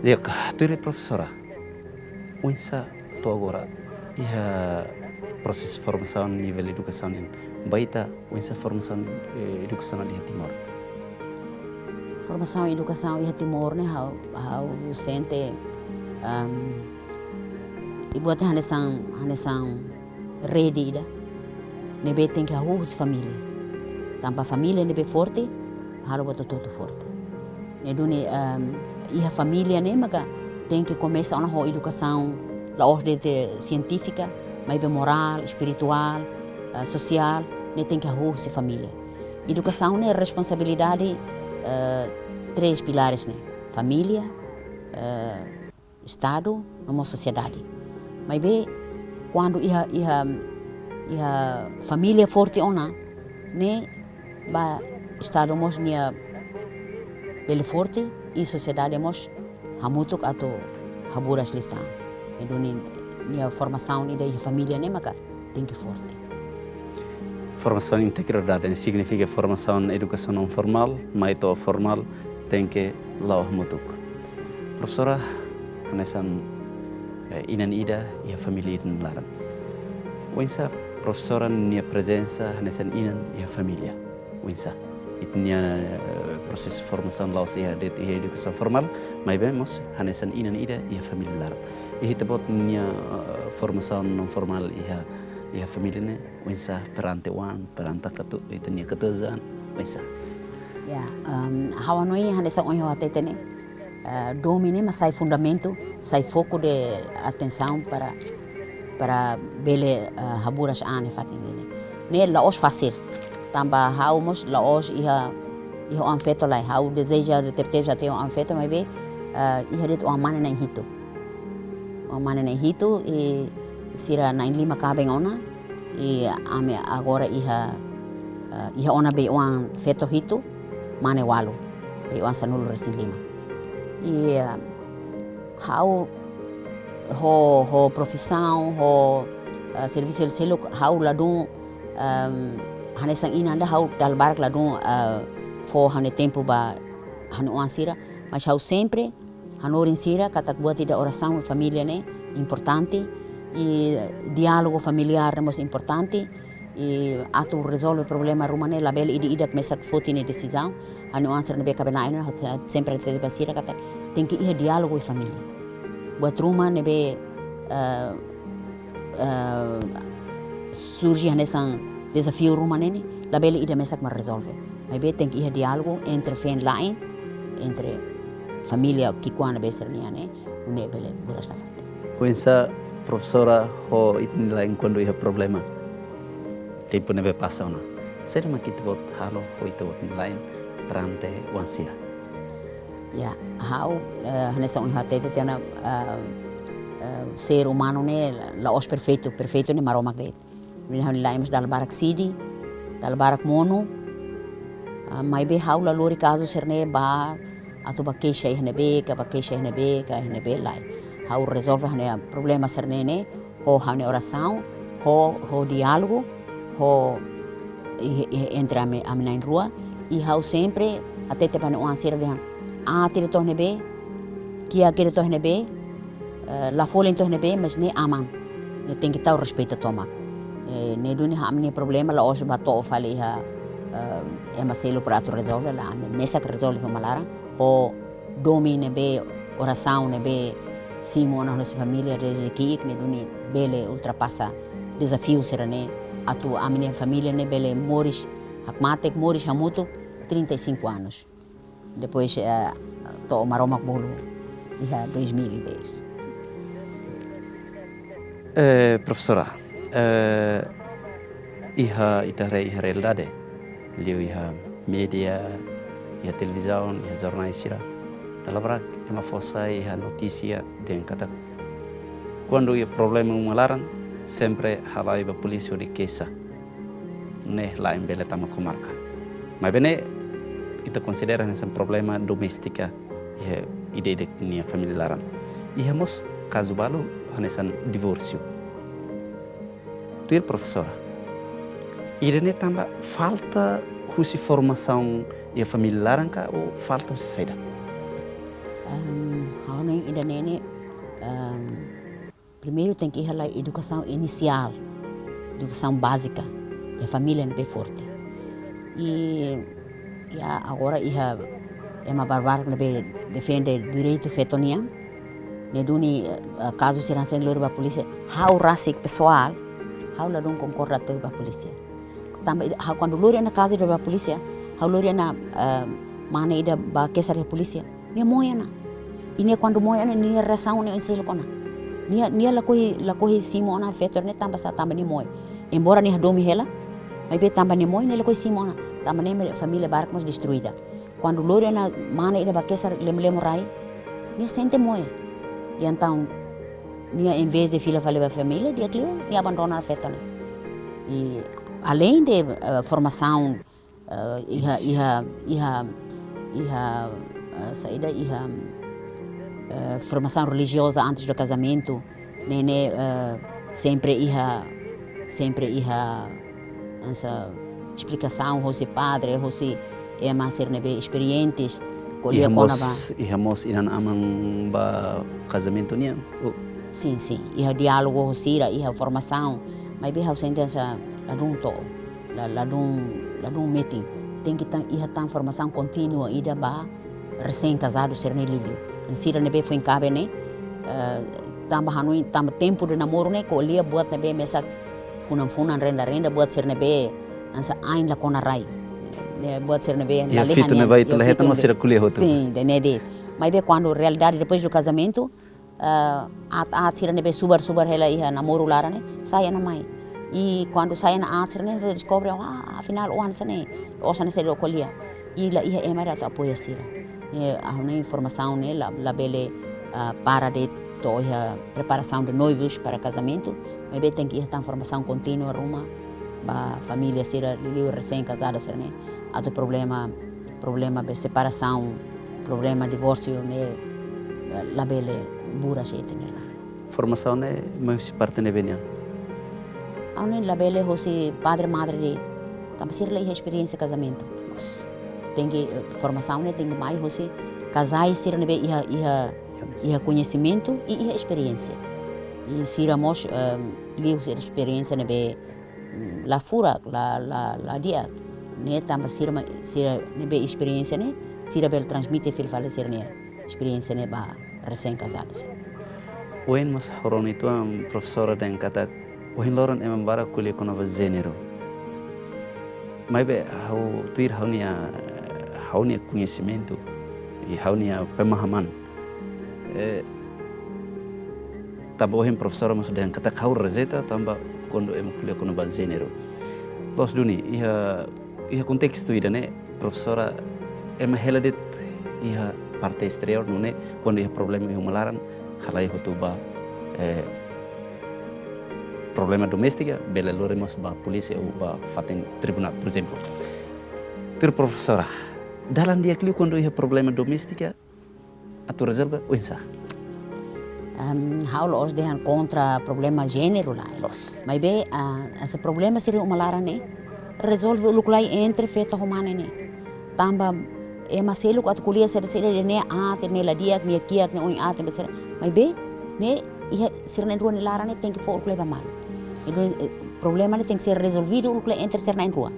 Di'ak, tuir profesora, oinsá to'o agora iha prosesu formasaun nivel edukasaun nian? Ba ita, oinsá formasaun, eh, edukasaun iha Timor? Formasaun edukasaun iha Timor ne'e ha'u, ha'u sente, ehm, i buat hanesan, hanesan rede ida ne'ebé tenke hahú husi família. Tanba família ne'ebé forte, halo buat hotu-hotu forte. Ne'e duni, ehm, iha família ne'e maka tenke komesa ona ho edukasaun, la'ós de'it sientífika, maibé morál, espirituál, eh, sosiál, ne'e tenke hahú husi família. Edukasaun ne'e responsabilidade, eh, três pilares ne'e: família, eh, Estadu, no mós sosiedade. Maibé, kuandu iha, iha, iha família forte ona, ne'e ba Estadu mós nia bele forte, i sosiedade mós hamutuk atu haburas liután. Ne'e duni nia formasaun ida iha família ne'e maka tenke forte. Formasaun integridade signifika formasaun edukasaun naun formál, mai to'o formál, tenke la'o hamutuk. Profesora, hanesan, eh, inan ida iha família ida nia laran. Oinsá profesora nia prezensa hanesan inan iha família? Oinsá ita-nia, eh, prosesu formasaun la'ós iha de'it iha edukasaun formál, maibé mós hanesan inan ida iha família laran. Iha ita-boot nia, eh, formasaun naun formál iha, iha família ne'e, oinsá perante oan, perante katu-, ita-nia katuas-oan, oinsá? Ya, em, ha'u hanoin hanesan ohin ha'u hatete ne'e, eh, domin ne'e mak sai fundamentu, sai foku de atensaun para, para bele, eh, haburas an iha fatin ne'e. Ne'e la'ós fasil. Tanba ha'u mós la'ós iha, iha oan feto lai. Ha'u dezeja tebetebes atu iha oan feto, maibé, eh, iha de'it oan mane na'in hitu. Oan mane na'in hitu, i sira na'in lima kaben ona, i ami agora iha, eh, iha ona be oan feto hitu, mane walu, be oan sanulu-resin-lima. I, eh, ha'u ho, ho profisaun, ho, eh, servisu seluk, ha'u ladún, em, hanesan inan ida ha'u dala barak ladún, eh, fó ha'u-nia tempu ba ha'u-nia oan sira, mas ha'u sempre hanorin sira katak buat ida orasaun família ne'e importante, i diálogu familiár ne'e mós importante, i atu rezolve problema ruma ne'e labele ida-idak mesak foti nia desizaun. Ha'u-nia oan sira ne'ebé kaben-na'in ne'e, ha'u sempre hatete ba sira katak tenke iha diálogu iha família. Buat ruma ne'ebé, eh, eh, surje hanesan dezafiu ruma ne'e ne'e, labele ida mesak mak rezolve. Maibé tenke iha diálogu entre feen-la'en, entre família ki'ikoan ne'ebé sira-nian ne'e, nune'e bele buras nafatin. Oinsá profesora ho ita-nia la'en kuandu iha problema? Tempu ne'ebé pasa ona, saida mak ita-boot halo ho ita-boot nia la'en perante oan sira? Ya, ha'u, eh, hanesan ohin ha'u hatete tiha ona, eh, eh, ser umanu ne'e la'ós perfeitu, perfeitu ne'e Maromak de'it. Nune'e ha'u-nia la'en mós dala barak sidi, dala barak monu, ah, maibé ha'u la lori kazu sira-ne'e ba atu ba keixa iha ne'ebé ka, ba keixa iha ne'ebé ka, iha ne'ebé, lae. Ha'u rezolve ha'u-nia problema sira-ne'e ne'e ho ha'u-nia orasaun, ho, ho diálogu, ho, i, i, entre ami, ami na'in-rua, i ha'u sempre hatete ba ha'u-nia oan sira dehan: aat ida to'o iha ne'ebé, kiak ida to'o iha ne'ebé, eh, la folin to'o iha ne'ebé, mas ne'e aman. Ne'e tenke tau respeitu tomak. Eh, ne'e duni ami-nia problema la'ós ba to'o fali iha, eh, ema seluk para atu rezolve, lae, ami mesak rezolve ho ema laran, ho domin ne'ebé, orasaun ne'ebé simu ona ho nosá família dezde ki'ik, ne'e duni bele ultrapasa dezafiu sira-ne'e, atu ami-nia família ne'e bele moris hakmatek, moris hamutuk trinta e cinco anos. Depois, eh, to'o Maromak bolu iha dois mil e dez. Eh, profesora, eh, iha ita haree iha realidade, liu iha média, iha televizaun, iha jornál sira, dala barak ema fó sai iha notísia dehan katak kuandu iha problema uma laran, sempre halai ba polísia hodi keixa. Ne'e la'en bele tama komarka. Maibé ne'e ita konsidera hanesan problema doméstika iha ida-idak nia família laran. Iha mós kazu balu hanesan divórsiu. Tuir profesora, Ida-ne'e tanba falta husi formasaun iha família laran ka ou falta husi saida? Ehm, ha'u hanoin ida-ne'e ne'e, ehm, primeiru tenke iha lai edukasaun inisiál, edukasaun bázika, iha família ne'ebé forte. I, i agora iha ema barak-barak ne'ebé defende direitu feto nian, ne'e duni, eh, kazu sira hanesan ne'e lori ba polísia, ha'u rasik pesoál, ha'u ladún konkorda tuir ba polísia. Tanba ida, ha'u kuandu lori ona kazu ida ba polísia, ha'u lori ona, eh, mane ida ba kesar iha polísia, nia moe ona. I nia kuandu moe ona, nia reasaun ne'e oinsá loos ona. Nia, nia lakohi, lakohi simu ona feto ne'e tanba sá, tanba nia moe. Embora nia hadomi hela, maibé tanba nia moe, nia lakohi simu ona. Tanba ne'e família barak mós destruida. Kuandu lori ona mane ida ba kesar lemo-lemo rai, nia sente moe. I entaun, nia envezde fila fali ba família, di'ak liu, nia abandona feto ne'e. I além de, eh, formasaun, eh, iha, iha, iha, iha, eh, saida, iha, eh, formasaun relijioza antes do kazamentu, ne'e, ne'e, eh, sempre iha, sempre iha, hanesan esplikasaun hosi padre, hosi ema sira ne'ebé esperientes, ko'alia kona-ba. Iha mós inan-aman ba kazamentu nian? Oh. Sin, sin. Iha diálogu ho sira, iha formasaun. Maibé ha'u sente hanesan ladún to'o, la-, ladún, ladún metin. Tenke tan, iha tan formasaun kontínua ida ba resén kazadu sira-ne'e liuliu. Sira ne'ebé foin kaben ne'e, eh, tanba hanoin, tanba tempu de namoru ne'e, ko'alia buat ne'ebé mesak funan-funan, renda-renda, buat sira ne'ebé hanesan ain la kona rai. Ne'e buat sira ne'ebé iha la lehen fitu ne'e nian, vai iha la hetan fitu mós ne'e sira ko'alia hotu. Sin, de ne'e de'it. Maibé kuandu realidade depois do kazamentu, eh, aat-aat sira ne'ebé subar-subar hela iha namoru laran ne'e, sai ona mai. I kuandu sai ona aat sira-ne'e, deskubre, ah, afinál, oan sira-ne'e, osan sira-ne'e ko'alia. I la iha ema atu apoia sira. Ne'e, ah, ne'e formasaun ne'e la, labele, ah, para de'it to'o iha preparasaun de noivos para kazamentu, maibé tenke iha tan formasaun kontínua ruma ba família sira liuliu resén kazadu sira-ne'e. Atu problema, problema be separasaun, problema divórsiu ne'e, eh, labele buras ita-nia laran. Formasaun ne'e mai husi parte ne'ebé nian? Ha'u hanoin labele hosi padre madre de'it, tanba sira la iha esperiénsia kazamentu. Yes. Tenke, eh, formasaun ne'e tenke mai hosi kazais sira ne'ebé iha, iha, iha koñesimentu i iha esperiénsia. I sira mós, ehm, liuhusi esperiénsia ne'ebé, mm, la furak, la, la, la di'ak. Ne'e tanba sira ma-, sira ne'ebé esperiénsia ne'e, sira bele transmite fila fali sira-nia esperiénsia ne'e ba resén kazadu sira. Ohin mós ha'u rona uitoan profesora dehan katak ohin loron ema barak ko'alia kona-ba jéneru. Maibé ha'u tuir ha'u-nia, ha'u-nia koñesimentu i ha'u-nia pemahaman. Eh, tanba ohin profesora mós dehan katak ha'u rejeita tanba kuandu ema ko'alia kona-ba jéneru. Loos duni, iha, iha kontestu ida-ne'e, profesora, ema hela de'it iha parte esteriór, nune'e kuandu iha problema iha uma laran, halai hotu ba, eh, problema doméstika, bele lori mós ba polísia ou ba fatin tribunál, por ezemplu. Tuir profesora, dalan di'ak liu kuandu iha problema doméstika atu rezolve oinsá? Em, ha'u la'ós dehan kontra problema jéneru lae. Loos. Maibé, ah, hanesan problema sira iha uma laran ne'e rezolve uluk lai entre feto ho mane ne'e. Tanba ema seluk atu ko'alia sira, sira dehan ne'e aat, ne'e la di'ak, ne'e kiak, ne'e oin aat, ne'e besar. Maibé, ne'e iha sira na'in-rua nia laran ne'e tenke fó uluk lai ba malu. Entaun, eh, problema ne'e tenke ser rezolvidu uluk lai entre sira na'in-rua.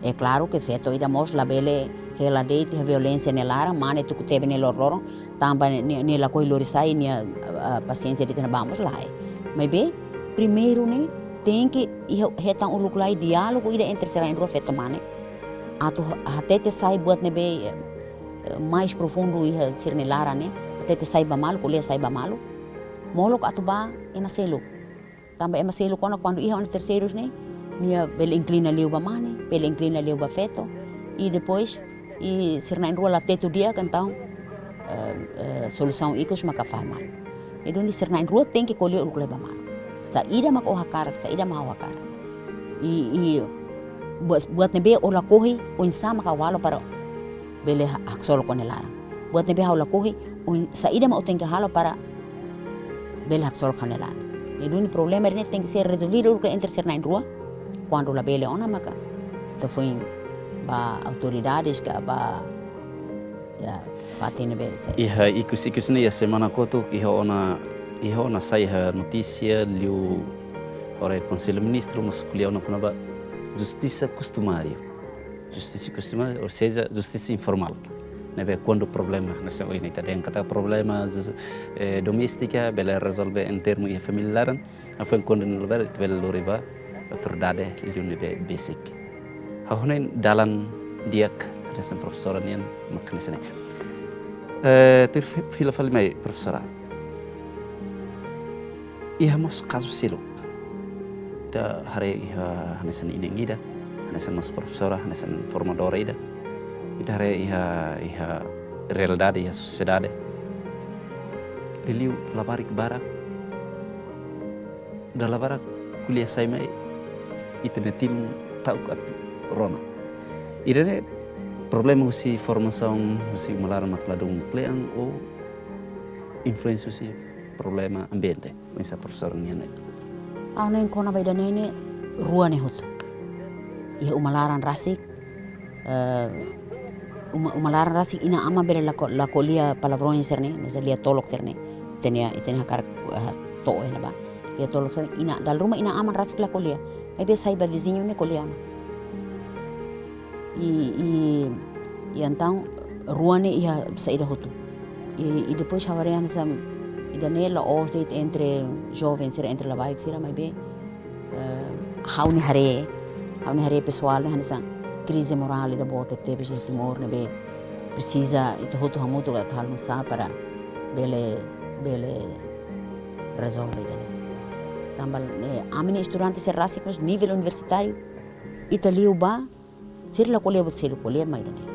É klaru ke feto ida mós labele hela de'it iha violénsia nia laran, mane tuku tebe nia loroloron, tanba nia, nia lakohi lori sai, nia, ah, pasiénsia de'it iha ne'ebá mós lae. Maibé, primeiru ne'e, tenke iha hetan uluk lai diálogu ida entre sira na'in-rua feto mane. Atu ha-, hatete sai buat ne'ebé, eh, mais profundu iha sira-nia laran ne'e, hatete sai ba malu, ko'alia sai ba malu. Molok atu ba ema seluk. Tanba ema seluk ona kuandu iha ona terseirus ne'e, nia bele inklina liu ba mane, bele inklina liu ba feto, i depois, i sira na'in-rua la tetu di'ak, entaun, eh, eh, solusaun ikus maka fahe malu. Entaun sira na'in-rua tenke ko'alia uluk lai ba malu. Saida mak ó hakarak, saida mak ha'u hakarak. I, i buat, buat ne'ebé ó lakohi, oinsá maka halo para bele ha-, haksolok ó-nia laran. Buat ne'ebé ha'u lakohi, oin-, saida mak ó tenke halo para bele haksolok ha'u-nia laran. Entaun problema ne'e tenke ser rezolvidu uluk entre sira na'in-rua. Kuandu labele ona maka ita foin ba autoridades ka ba, ya, fatin ne'ebé sai. Iha ikus-ikus ne'e iha semana kotuk iha ona, iha ona sai iha notísia liu, haree Konsellu Ministru mós ko'alia ona kona-ba justisa kustumária. Justisa kustumária, ou seja, justisa informál. Ne'ebé kuandu problema, hanesan ohin ita dehan katak problema jus-, eh, doméstika bele rezolve em termu iha família laran, hafoin kuandu labele, ita bele lori ba autoridade liu ne'ebé besik. Ha'u hanoin dalan di'ak hanesan profesora nian mak hanesan ne'e. Eh, tuir fi-, fila fali mai, profesora. Iha mós kazu seluk. Ita haree iha hanesan inan ida, hanesan mós profesora, hanesan formadora ida. Ita haree iha, iha realidade, iha sosiedade. Liuliu labarik barak, dala barak ko'alia sai mai, ita-nia tilun ta'uk atu rona. Ida-ne'e problema husi formasaun husi uma laran mak ladún kle'an ou influénsia husi problema ambiente, oinsá profesora nian hanoin? Ha'u hanoin kona-ba ida-ne'e ne'e rua ne'e hotu. Iha uma laran rasik, eh, uma, uma laran rasik inan-aman bele la ko-, la ko'alia palavrões sira-ne'e, hanesan lia-tolok sira-ne'e. Ita-nia, ita-nia hakarak, eh, to'o iha ne'ebá. Lia-tolok sira-ne'e, inan, dala ruma inan-aman rasik la ko'alia. Maibé sai ba viziñu ne'e ko'alia ona. I, i, i entaun rua ne'e iha saida hotu. I, i depois ha'u haree hanesan ida-ne'e la'ós de'it entre joven sira, entre labarik sira, maibé, eh, ha'u-nia haree, ha'u-nia haree pesoál ne'e hanesan krize morál ida boot tebes iha Timor ne'ebé presiza ita hotu hamutuk atu halo nu'usá para bele, bele rezolve ida-ne'e. Tanba ne'e, ami-nia estudante sira rasik mós nivel universitáriu, ita liu ba, sira la ko'alia buat seluk, ko'alia mai ida-ne'e.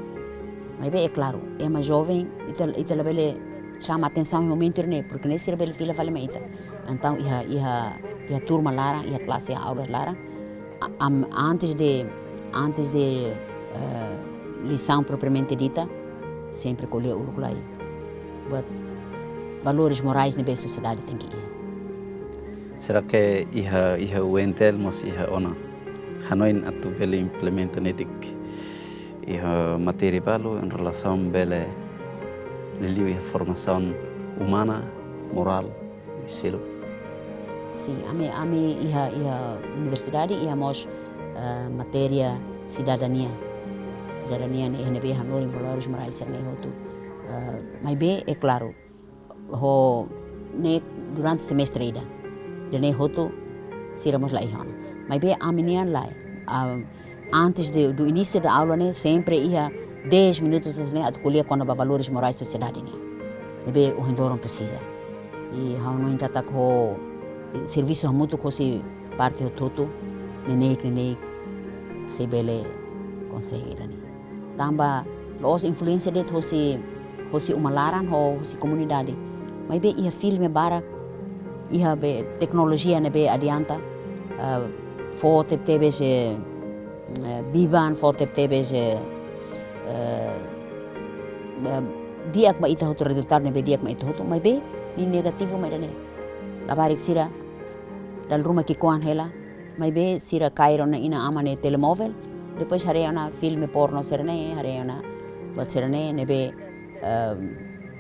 Maibé é klaru, ema joven, ita, ita labele xama atensaun iha momentu ida-ne'e, porke ne'e sira bele fila fali mai ita. Entaun iha, iha, iha turma laran, iha klase, iha aulas laran, a-, am-, antes de, antes de, eh, lisaun propriamente dita, sempre ko'alia uluk lai. Buat valores morais ne'ebé sosiedade tenke iha. Será que iha, iha U N T L mós iha ona hanoin atu bele implementa netik iha matéria balu em relasaun bele liuliu iha formasaun umana, morál, seluk? Sin, ami, ami iha, iha universidade iha mós, eh, matéria sidadania. Sidadania ne'e iha ne'ebé hanorin valores morais sira-ne'e hotu. Eh, maibé é klaru, ho ne'e durante semestre ida. Ida-ne'e hotu sira mós la iha ona. Maibé ami-nian lae, ah, antes de, do início da aula ne'e, sempre iha dez minutos ne'e atu ko'alia kona-ba valores morais sosiedade nian. Ne'ebé ohin loron presiza. I ha'u hanoin katak ho servisu hamutuk hosi parte hotu-hotu, neineik, neineik sei bele konsege ida-ne'e. Tanba la'ós influénsia de'it hosi, hosi uma laran ho hosi komunidade. Maibé iha filme barak, iha be teknolojia ne'ebé adianta, eh, fó tebetebes, eh, eh, biban, fó tebetebes, eh, eh, eh, di'ak ba ita hotu, rezultadu ne'ebé di'ak ba ita hotu, maibé nia negativu mak ida-ne'e. Labarik sira dala ruma ki'ikoan hela, maibé sira kaer ona inan-aman nia telemóvel, depois haree ona filme porno sira-ne'e, haree ona buat sira-ne'e, ne'ebé, ehm,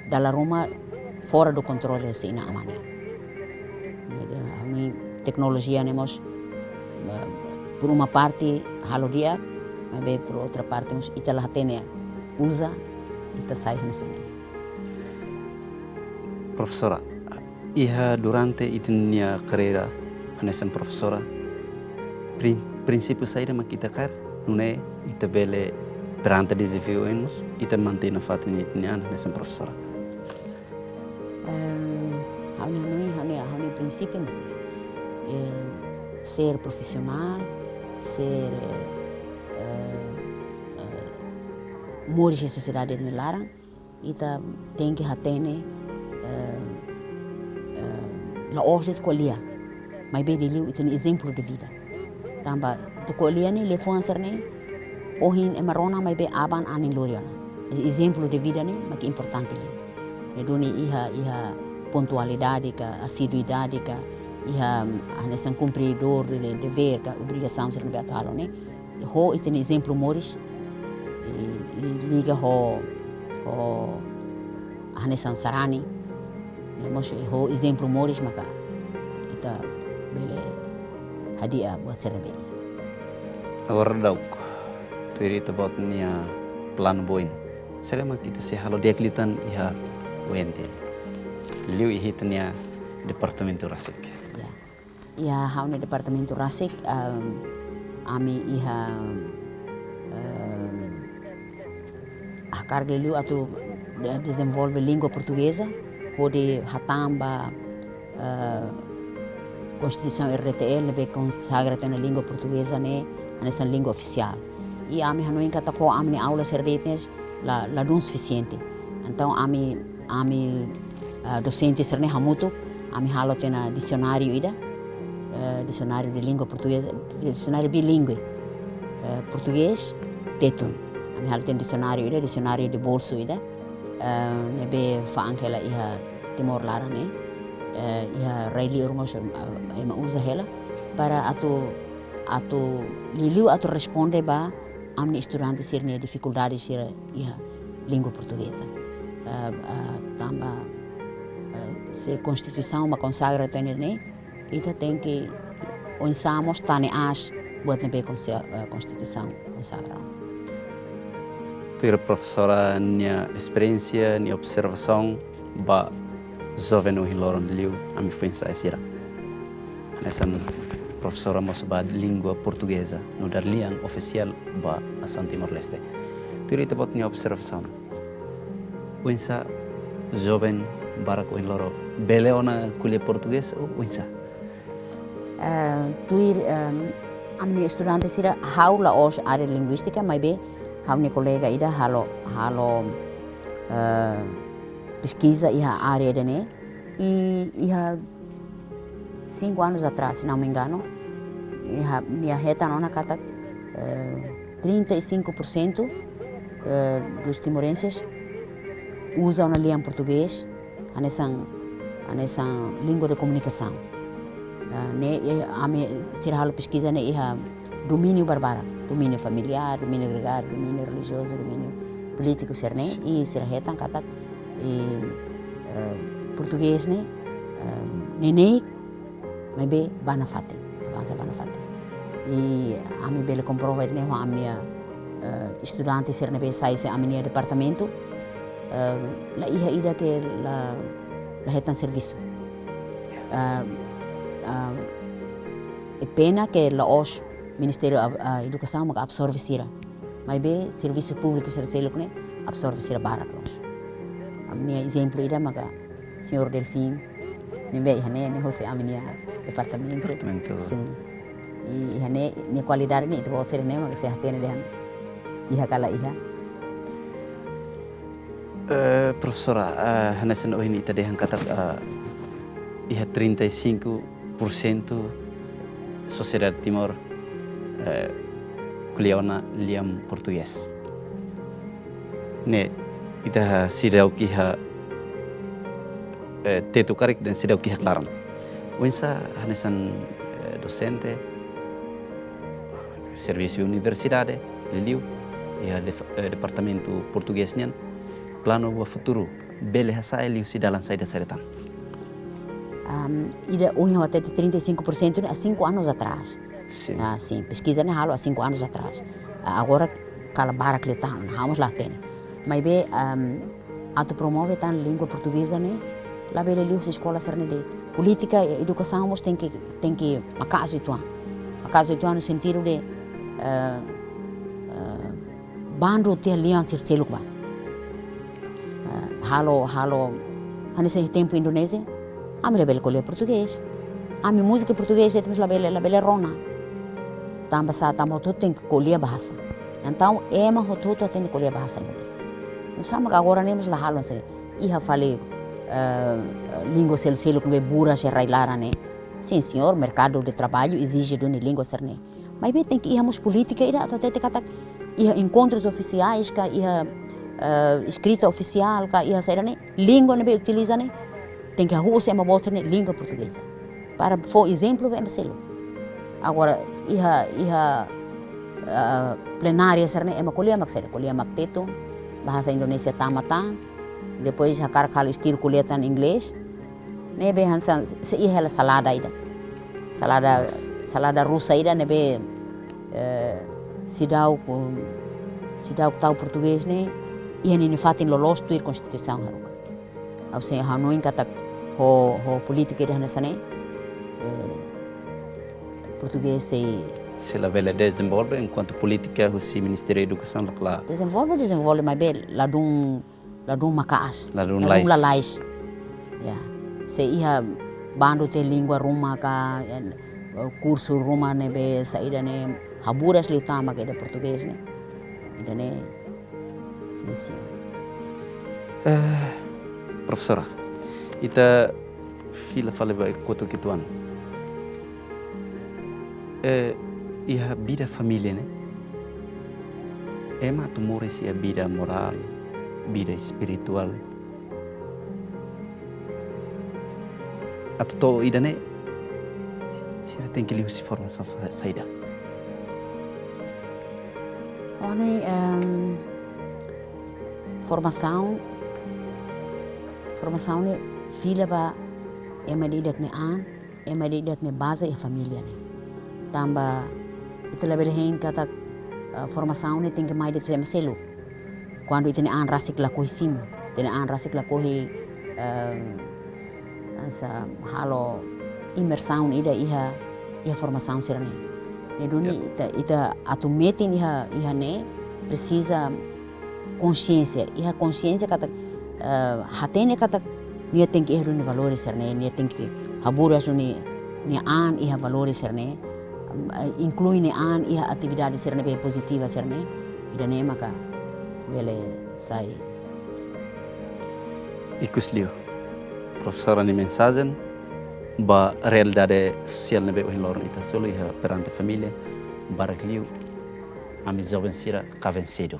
dala ruma fora do controle husi inan-aman nian. Jadi, ami teknolojia ne'e mós, eh, por uma parte halo di'ak, maibé por outra parte mós ita la hatene uza, ita sai hanesan ne'e. Profesora, iha durante ita-nia karreira hanesan profesora, prin-, prinsípiu saida mak ita kaer, nune'e ita bele perante dezafiu oin mós, ita mantein nafatin ita-nia an hanesan profesora? Ehm, ha'u-nia hanoin, ha'u-nia, ha'u-nia prinsípiu mak, eh, ser profisionál, ser, eh, eh, eh, moris iha sosiedade nia laran, ita tenke hatene, eh, eh, la'ós de'it ko'alia, maibé liuliu ita-nia ezemplu de vida. Tanba ita ko'alia ne'e, liafuan sira-ne'e, ohin ema rona maibé aban anin lori ona. Ezemplu de vida ne'e mak importante liu. Ne'e duni iha, iha pontualidade ka, asiduidade ka, iha hanesan kumpridór de, de devér ka obrigasaun sira ne'ebé atu halo ne'e. Ho ita-nia ezemplu moris, i, i liga ho, ho hanesan sarani, ne'e mós ho ezemplu moris maka ita bele hadi'a buat sira ne'ebé. Agora daudauk, tuir ita-boot nia planu ba oin, saida mak ita sei halo di'ak liután iha U N T L, liu iha ita-nia departamentu rasik? Ya. Iha ha'u-nia departamentu rasik, em, ami iha, em, hakarak liu atu de-, dezenvolve língua portugeza, hodi hatán ba, eh, Konstituisaun R D T L ne'ebé konsagra tiha ona língua portugeza ne'e hanesan língua ofisiál. I ami hanoin katak ho ami-nia aula sira de'it ne'e la, ladún sufisiente. Entaun ami, ami, ah, dosente sira ne'e hamutuk, ami halo tiha ona disionáriu ida, eh, disionáriu de língua portugeza, disionáriu bilíngue, eh, portugés, tetun. Ami halo tiha ona disionáriu ida, disionáriu de bolsu ida, eh, ne'ebé fa'an hela iha Timor laran ne'e, eh, iha rai-li'ur mós, eh, ema uza hela, para atu, atu liuliu atu responde ba ami-nia estudante sira-nia difikuldade sira iha língua portugeza. Eh, eh, tanba, eh, se Konstituisaun mak konsagra tiha ona ne'e, ita tenke oinsá mós tane aas buat ne'ebé konse-, eh, Konstituisaun konsagra. Tuir profesora nia esperiénsia, nia observasaun ba joven ohin loron liu ami foin-sa'e sira. Hanesan profesora mós ba língua portugeza nu'udar lian ofisiál ba nasaun Timor-Leste. Tuir ita-boot nia observasaun, oinsá joven barak ohin loron bele ona ko'alia portugés ou oinsá? Eh, tuir, em, ami-nia estudante sira, ha'u la'ós área linguístika, maibé ha'u-nia kolega ida halo, halo, eh, peskiza iha área ida-ne'e. I iha cinco anos atrás, se não me engano, iha, nia hetan ona katak, eh, trinta e cinco por cento, eh, dos timorenses uza ona lian portugés hanesan, hanesan língua de komunikasaun. Ah, ne'e, eh, ami sira halo peskiza ne'e iha domíniu barbarak, domíniu familiár, domíniu gregáriu, domíniu relijiozu, domíniu polítiku sira-ne'e, i sira hetan katak, i, eh, portugés ne'e, eh, neineik, maibé bá nafatin, avansa bá nafatin. I ami bele komprova ne'e ho ami-nia, eh, estudante sira ne'ebé sai husi ami-nia departamentu, eh, la iha ida ke la, la hetan servisu. Eh, eh, é pena ke la'ós Ministériu, ah, ah, Edukasaun maka absorve sira. Maibé servisu públiku sira seluk ne'e absorve sira barak loos. Ami-nia ezemplu ida maka señór Delfim, ne'ebé iha ne'e, ne'e hosi ami-nia departamentu. Departamentu. Sin. I iha ne'e, nia kualidade ne'e, ita-boot sira ne'e maka sei hatene dehan iha ka la iha. Eh, profesora, eh, hanesan ohin ita dehan katak, eh, iha trinta e cinco por cento sosiedade Timor, eh, ko'alia ona lian portugés. Ne'e, ita seidauk iha, eh, tetu karik dehan seidauk iha klaran. Oinsá hanesan, eh, dosente, servisu universidade, liuliu iha def-, eh, departamentu portugés nian, planu ba futuru bele hasa'e liuhusi dalan saida saida tan? Am, ida ohin ha'u hatete trinta e cinco por cento ne'e há cinco anos atrás. Sin. Ah, sin, peskiza ne'e halo há cinco anos atrás. Ah, agora kala barak liután, ha'u mós la hatene. Maibé, am, atu promove tan língua portugeza ne'e labele liuhusi eskola sira-ne'e de'it. Polítika edukasaun mós tenke, tenke maka'as uitoan. Maka'as uitoan no sentidu de, eh, eh, bandu tiha lian sira seluk ba. Eh, halo, halo, hanesan iha tempu Indonézia, ami labele ko'alia portugés. Ami múzika portugés de'it mós labele, labele rona. Tanba sá, tanba hotu-hotu tenke ko'alia bahasa. Entaun, ema hotu-hotu tenke ko'alia bahasa Indonézia. Nusá mak agora ne'e mós la halo hanesan iha fali, eh, língua selu-seluk ne'ebé buras iha rai-laran ne'e. Sin, señór, merkadu de traballu ezije duni língua sira-ne'e. Maibé tenke iha mós polítika ida atu hatete katak iha enkontrus ofisiais ka iha, eh, eskrita ofisiál ka iha saida ne'e, língua ne'ebé utiliza ne'e tenke hahú husi ema boot sira-ne'e língua portugeza. Para fó ezemplu ba ema seluk. Agora, iha, iha, ah, plenária sira-ne'e ema ko'alia mak saida, ko'alia mak Tetun, bahasa Indonesia tama tan, depois hakarak halo estilo ko'alia tan inglés, ne'ebé hanesan se iha hela salada ida. Salada, yes, salada rusa ida ne'ebé, eh, seidauk, seidauk tau portugés ne'e iha ninia fatin loloos tuir Konstituisaun haruka. Ha'u sei hanoin katak ho, ho polítika ida hanesan ne'e, eh, portugés sei, sei labele dezenvolve, enkuantu polítika husi Ministériu Edukasaun la kla. Dezenvolve, dezenvolve, maibé ladún, ladún maka'as. Ladún, ladún lalais. Lalais. Ya. Se iha bandu tiha língua ruma ka, eh, kursu ruma ne'ebé saida ne'e haburas liu tama ka ida portugés ne'e. Ida-ne'e, sin, sin. Eh, profesora, ita fila fali ba kotuk uitoan. Eh, iha vida família ne'e, ema atu moris iha vida morál, vida espirituál. Atu to'o ida-ne'e, sira tenke liuhusi formasaun sa-, saida? Ha'u hanoin, em, formasaun, formasaun ne'e fila ba ema ida-idak nia an, ema ida-idak nia baze iha família ne'e. Tanba ita labele hein katak, eh, formasaun ne'e tenke mai de'it husi ema seluk. Kuandu ita-nia an rasik lakohi simu, ita-nia an rasik lakohi, eh, hanesan halo imersaun ida iha, iha formasaun sira-ne'e. Ne'e duni, ya, ita, ita atu metin iha, iha ne'e presiza konxiénsia, iha konxiénsia katak, eh, hatene katak nia tenke iha duni valores sira-ne'e, nia tenke haburas duni nia an iha valores sira-ne'e, eh, inklui nia an iha atividade sira ne'ebé pozitiva sira-ne'e, ida-ne'e maka bele sai. Ikusliu, profesora nia mensajen ba realidade sosiál ne'ebé ohin loron ita hasoru iha perante família, barak liu ami joven sira kaben sedu.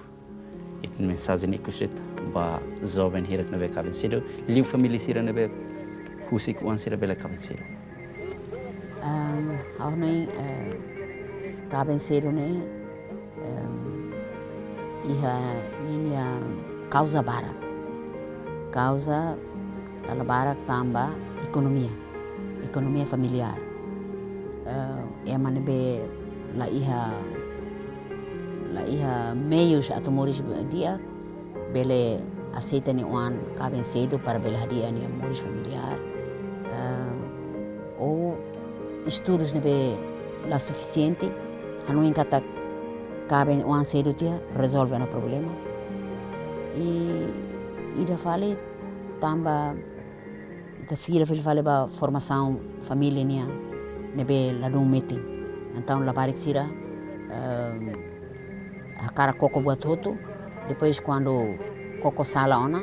Ita-nia mensajen ikus de'it ba joven hirak ne'ebé kaben sedu, liu família sira ne'ebé husik oan sira bele kaben sedu. Em, ha'u hanoin, eh, kaben sedu ne'e, em, iha ninia kauza barak. Kauza dala barak tanba ekonomia, ekonomia familiár. Eh, ema ne'ebé la iha, la iha meius atu moris di'ak, bele aseita nia oan kaben sedu para bele hadi'a nia moris familiár. Eh, ou estudus ne'ebé la sufisiente, hanoin katak kaben oan sedu tiha rezolve ona problema. I ida fali tanba ita fila, fila fali ba formasaun família nian ne'ebé ladún metin. Entaun labarik sira, ehm, hakarak koko buat hotu, depois kuandu koko sala ona,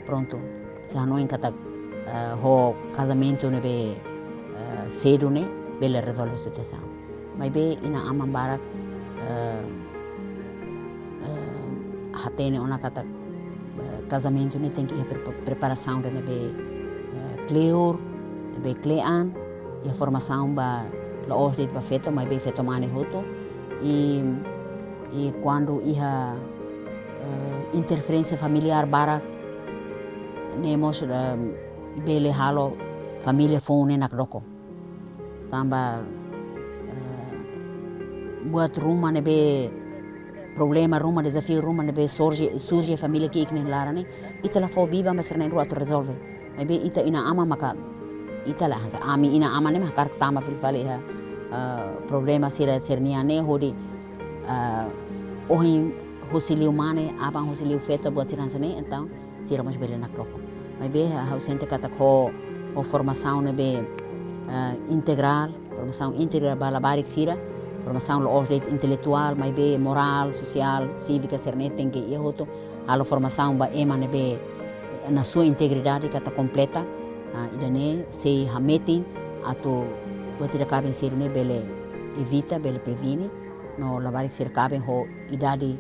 prontu, sei hanoin katak, eh, ho kazamentu ne'ebé, eh, sedu ne'e bele rezolve situasaun. Maibé inan-aman barak, eh, eh, hatene ona katak, eh, kazamentu ne'e tenke iha pre-, preparasaun ida ne'ebé, eh, kleur, ne'ebé kle'an, iha formasaun ba la'ós de'it ba feto, maibé feto mane hotu. I, i kuandu iha, eh, interferénsia familiár barak, ne'e mós, eh, bele halo família foun ne'e nakdoko. Tanba, eh, buat ruma ne'ebé, problema ruma, dezafiu ruma ne'ebé surje, surje família ki'ik nia laran ne'e, ita la fó biban ba sira na'in-rua atu rezolve. Maibé ita inan-aman maka, ita la, ami inan-aman ne'e mak hakarak tama fila fali iha, eh, problema sira, sira-nian ne'e hodi, eh, ohin husi liu mane, aban husi liu feto, buat sira hanesan ne'e, entaun sira mós bele nakdoko. Maibé, ha-, ha'u sente katak ho, ho formasaun ne'ebé, eh, integrál, formasaun integrál ba labarik sira, formasaun la'ós de'it intelektuál, maibé morál, sosiál, sívika sira-ne'e tenke iha hotu, halo formasaun ba ema ne'ebé na sua integridade katak kompleta, ah, ida-ne'e sei hametin atu buat ida kaben sedu ne'e bele evita, bele previne, no labarik sira kaben ho idade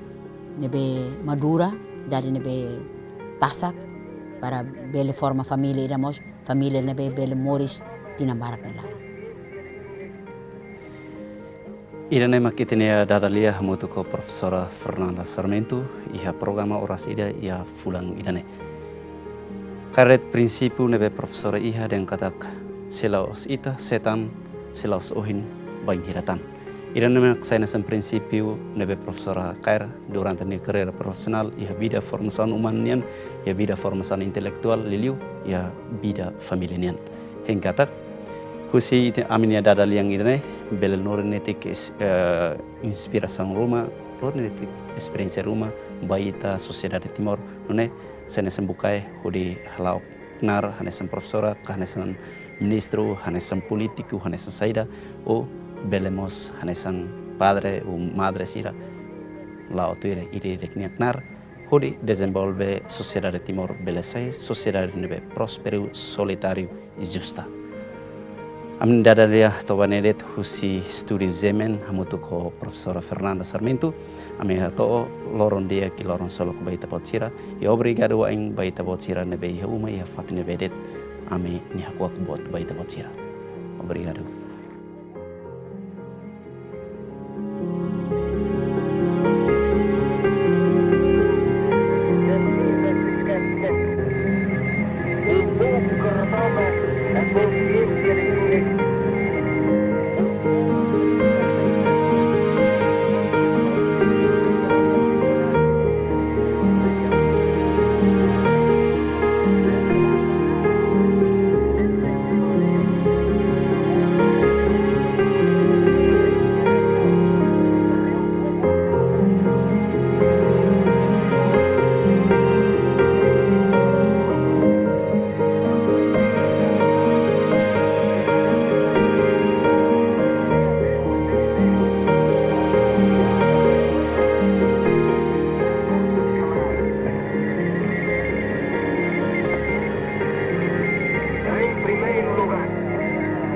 ne'ebé madura, idade ne'ebé tasak, para bele forma família ida mós, família ne'ebé bele moris tinan barak nia laran. Ida-ne'e mak ita-nia dada lia hamutuk ho Profesora Fernanda Sarmento, iha programa Oras Ida iha fulan ida-ne'e. Kaer de'it prinsípiu ne'ebé Profesora iha dehan katak, se la'ós ita, se tan, se la'ós ohin, bainhira tan. Ida-ne'e mak sai hanesan prinsípiu ne'ebé Profesora kaer durante nia karreira profisionál iha vida formasaun umana nian, iha vida formasaun intelektuál, liuliu iha vida família nian. Hein katak, husi ita, ami-nia dada lia ida-ne'e, bele lori netik is-, eh, inspirasaun ruma, lori netik esperiénsia ruma ba ita sosiedade Timor, nune'e sai hanesan bukae hodi hala'o knaar hanesan profesora, ka hanesan ministru, hanesan polítiku, hanesan saida, ou bele mós hanesan padre ou madre sira, la'o tuir ida-idak nia knaar, hodi dezenvolve sosiedade Timor bele sai sosiedade ne'ebé prósperu, solidáriu i justa. Ami-nia dada lia to'o ba ne'e de'it husi estúdiu Zemen hamutuk ho Profesora Fernanda Sarmento. Ami hato'o loron di'ak i loron solok ba ita-boot sira. I obrigadu wa'in ba ita-boot sira ne'ebé iha uma, iha fatin ne'ebé de'it ami-nia hakuak boot ba ita-boot sira. Obrigadu. Em primeiro lugar,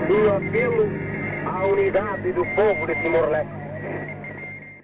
um apelo à unidade do povo de Timor-Leste.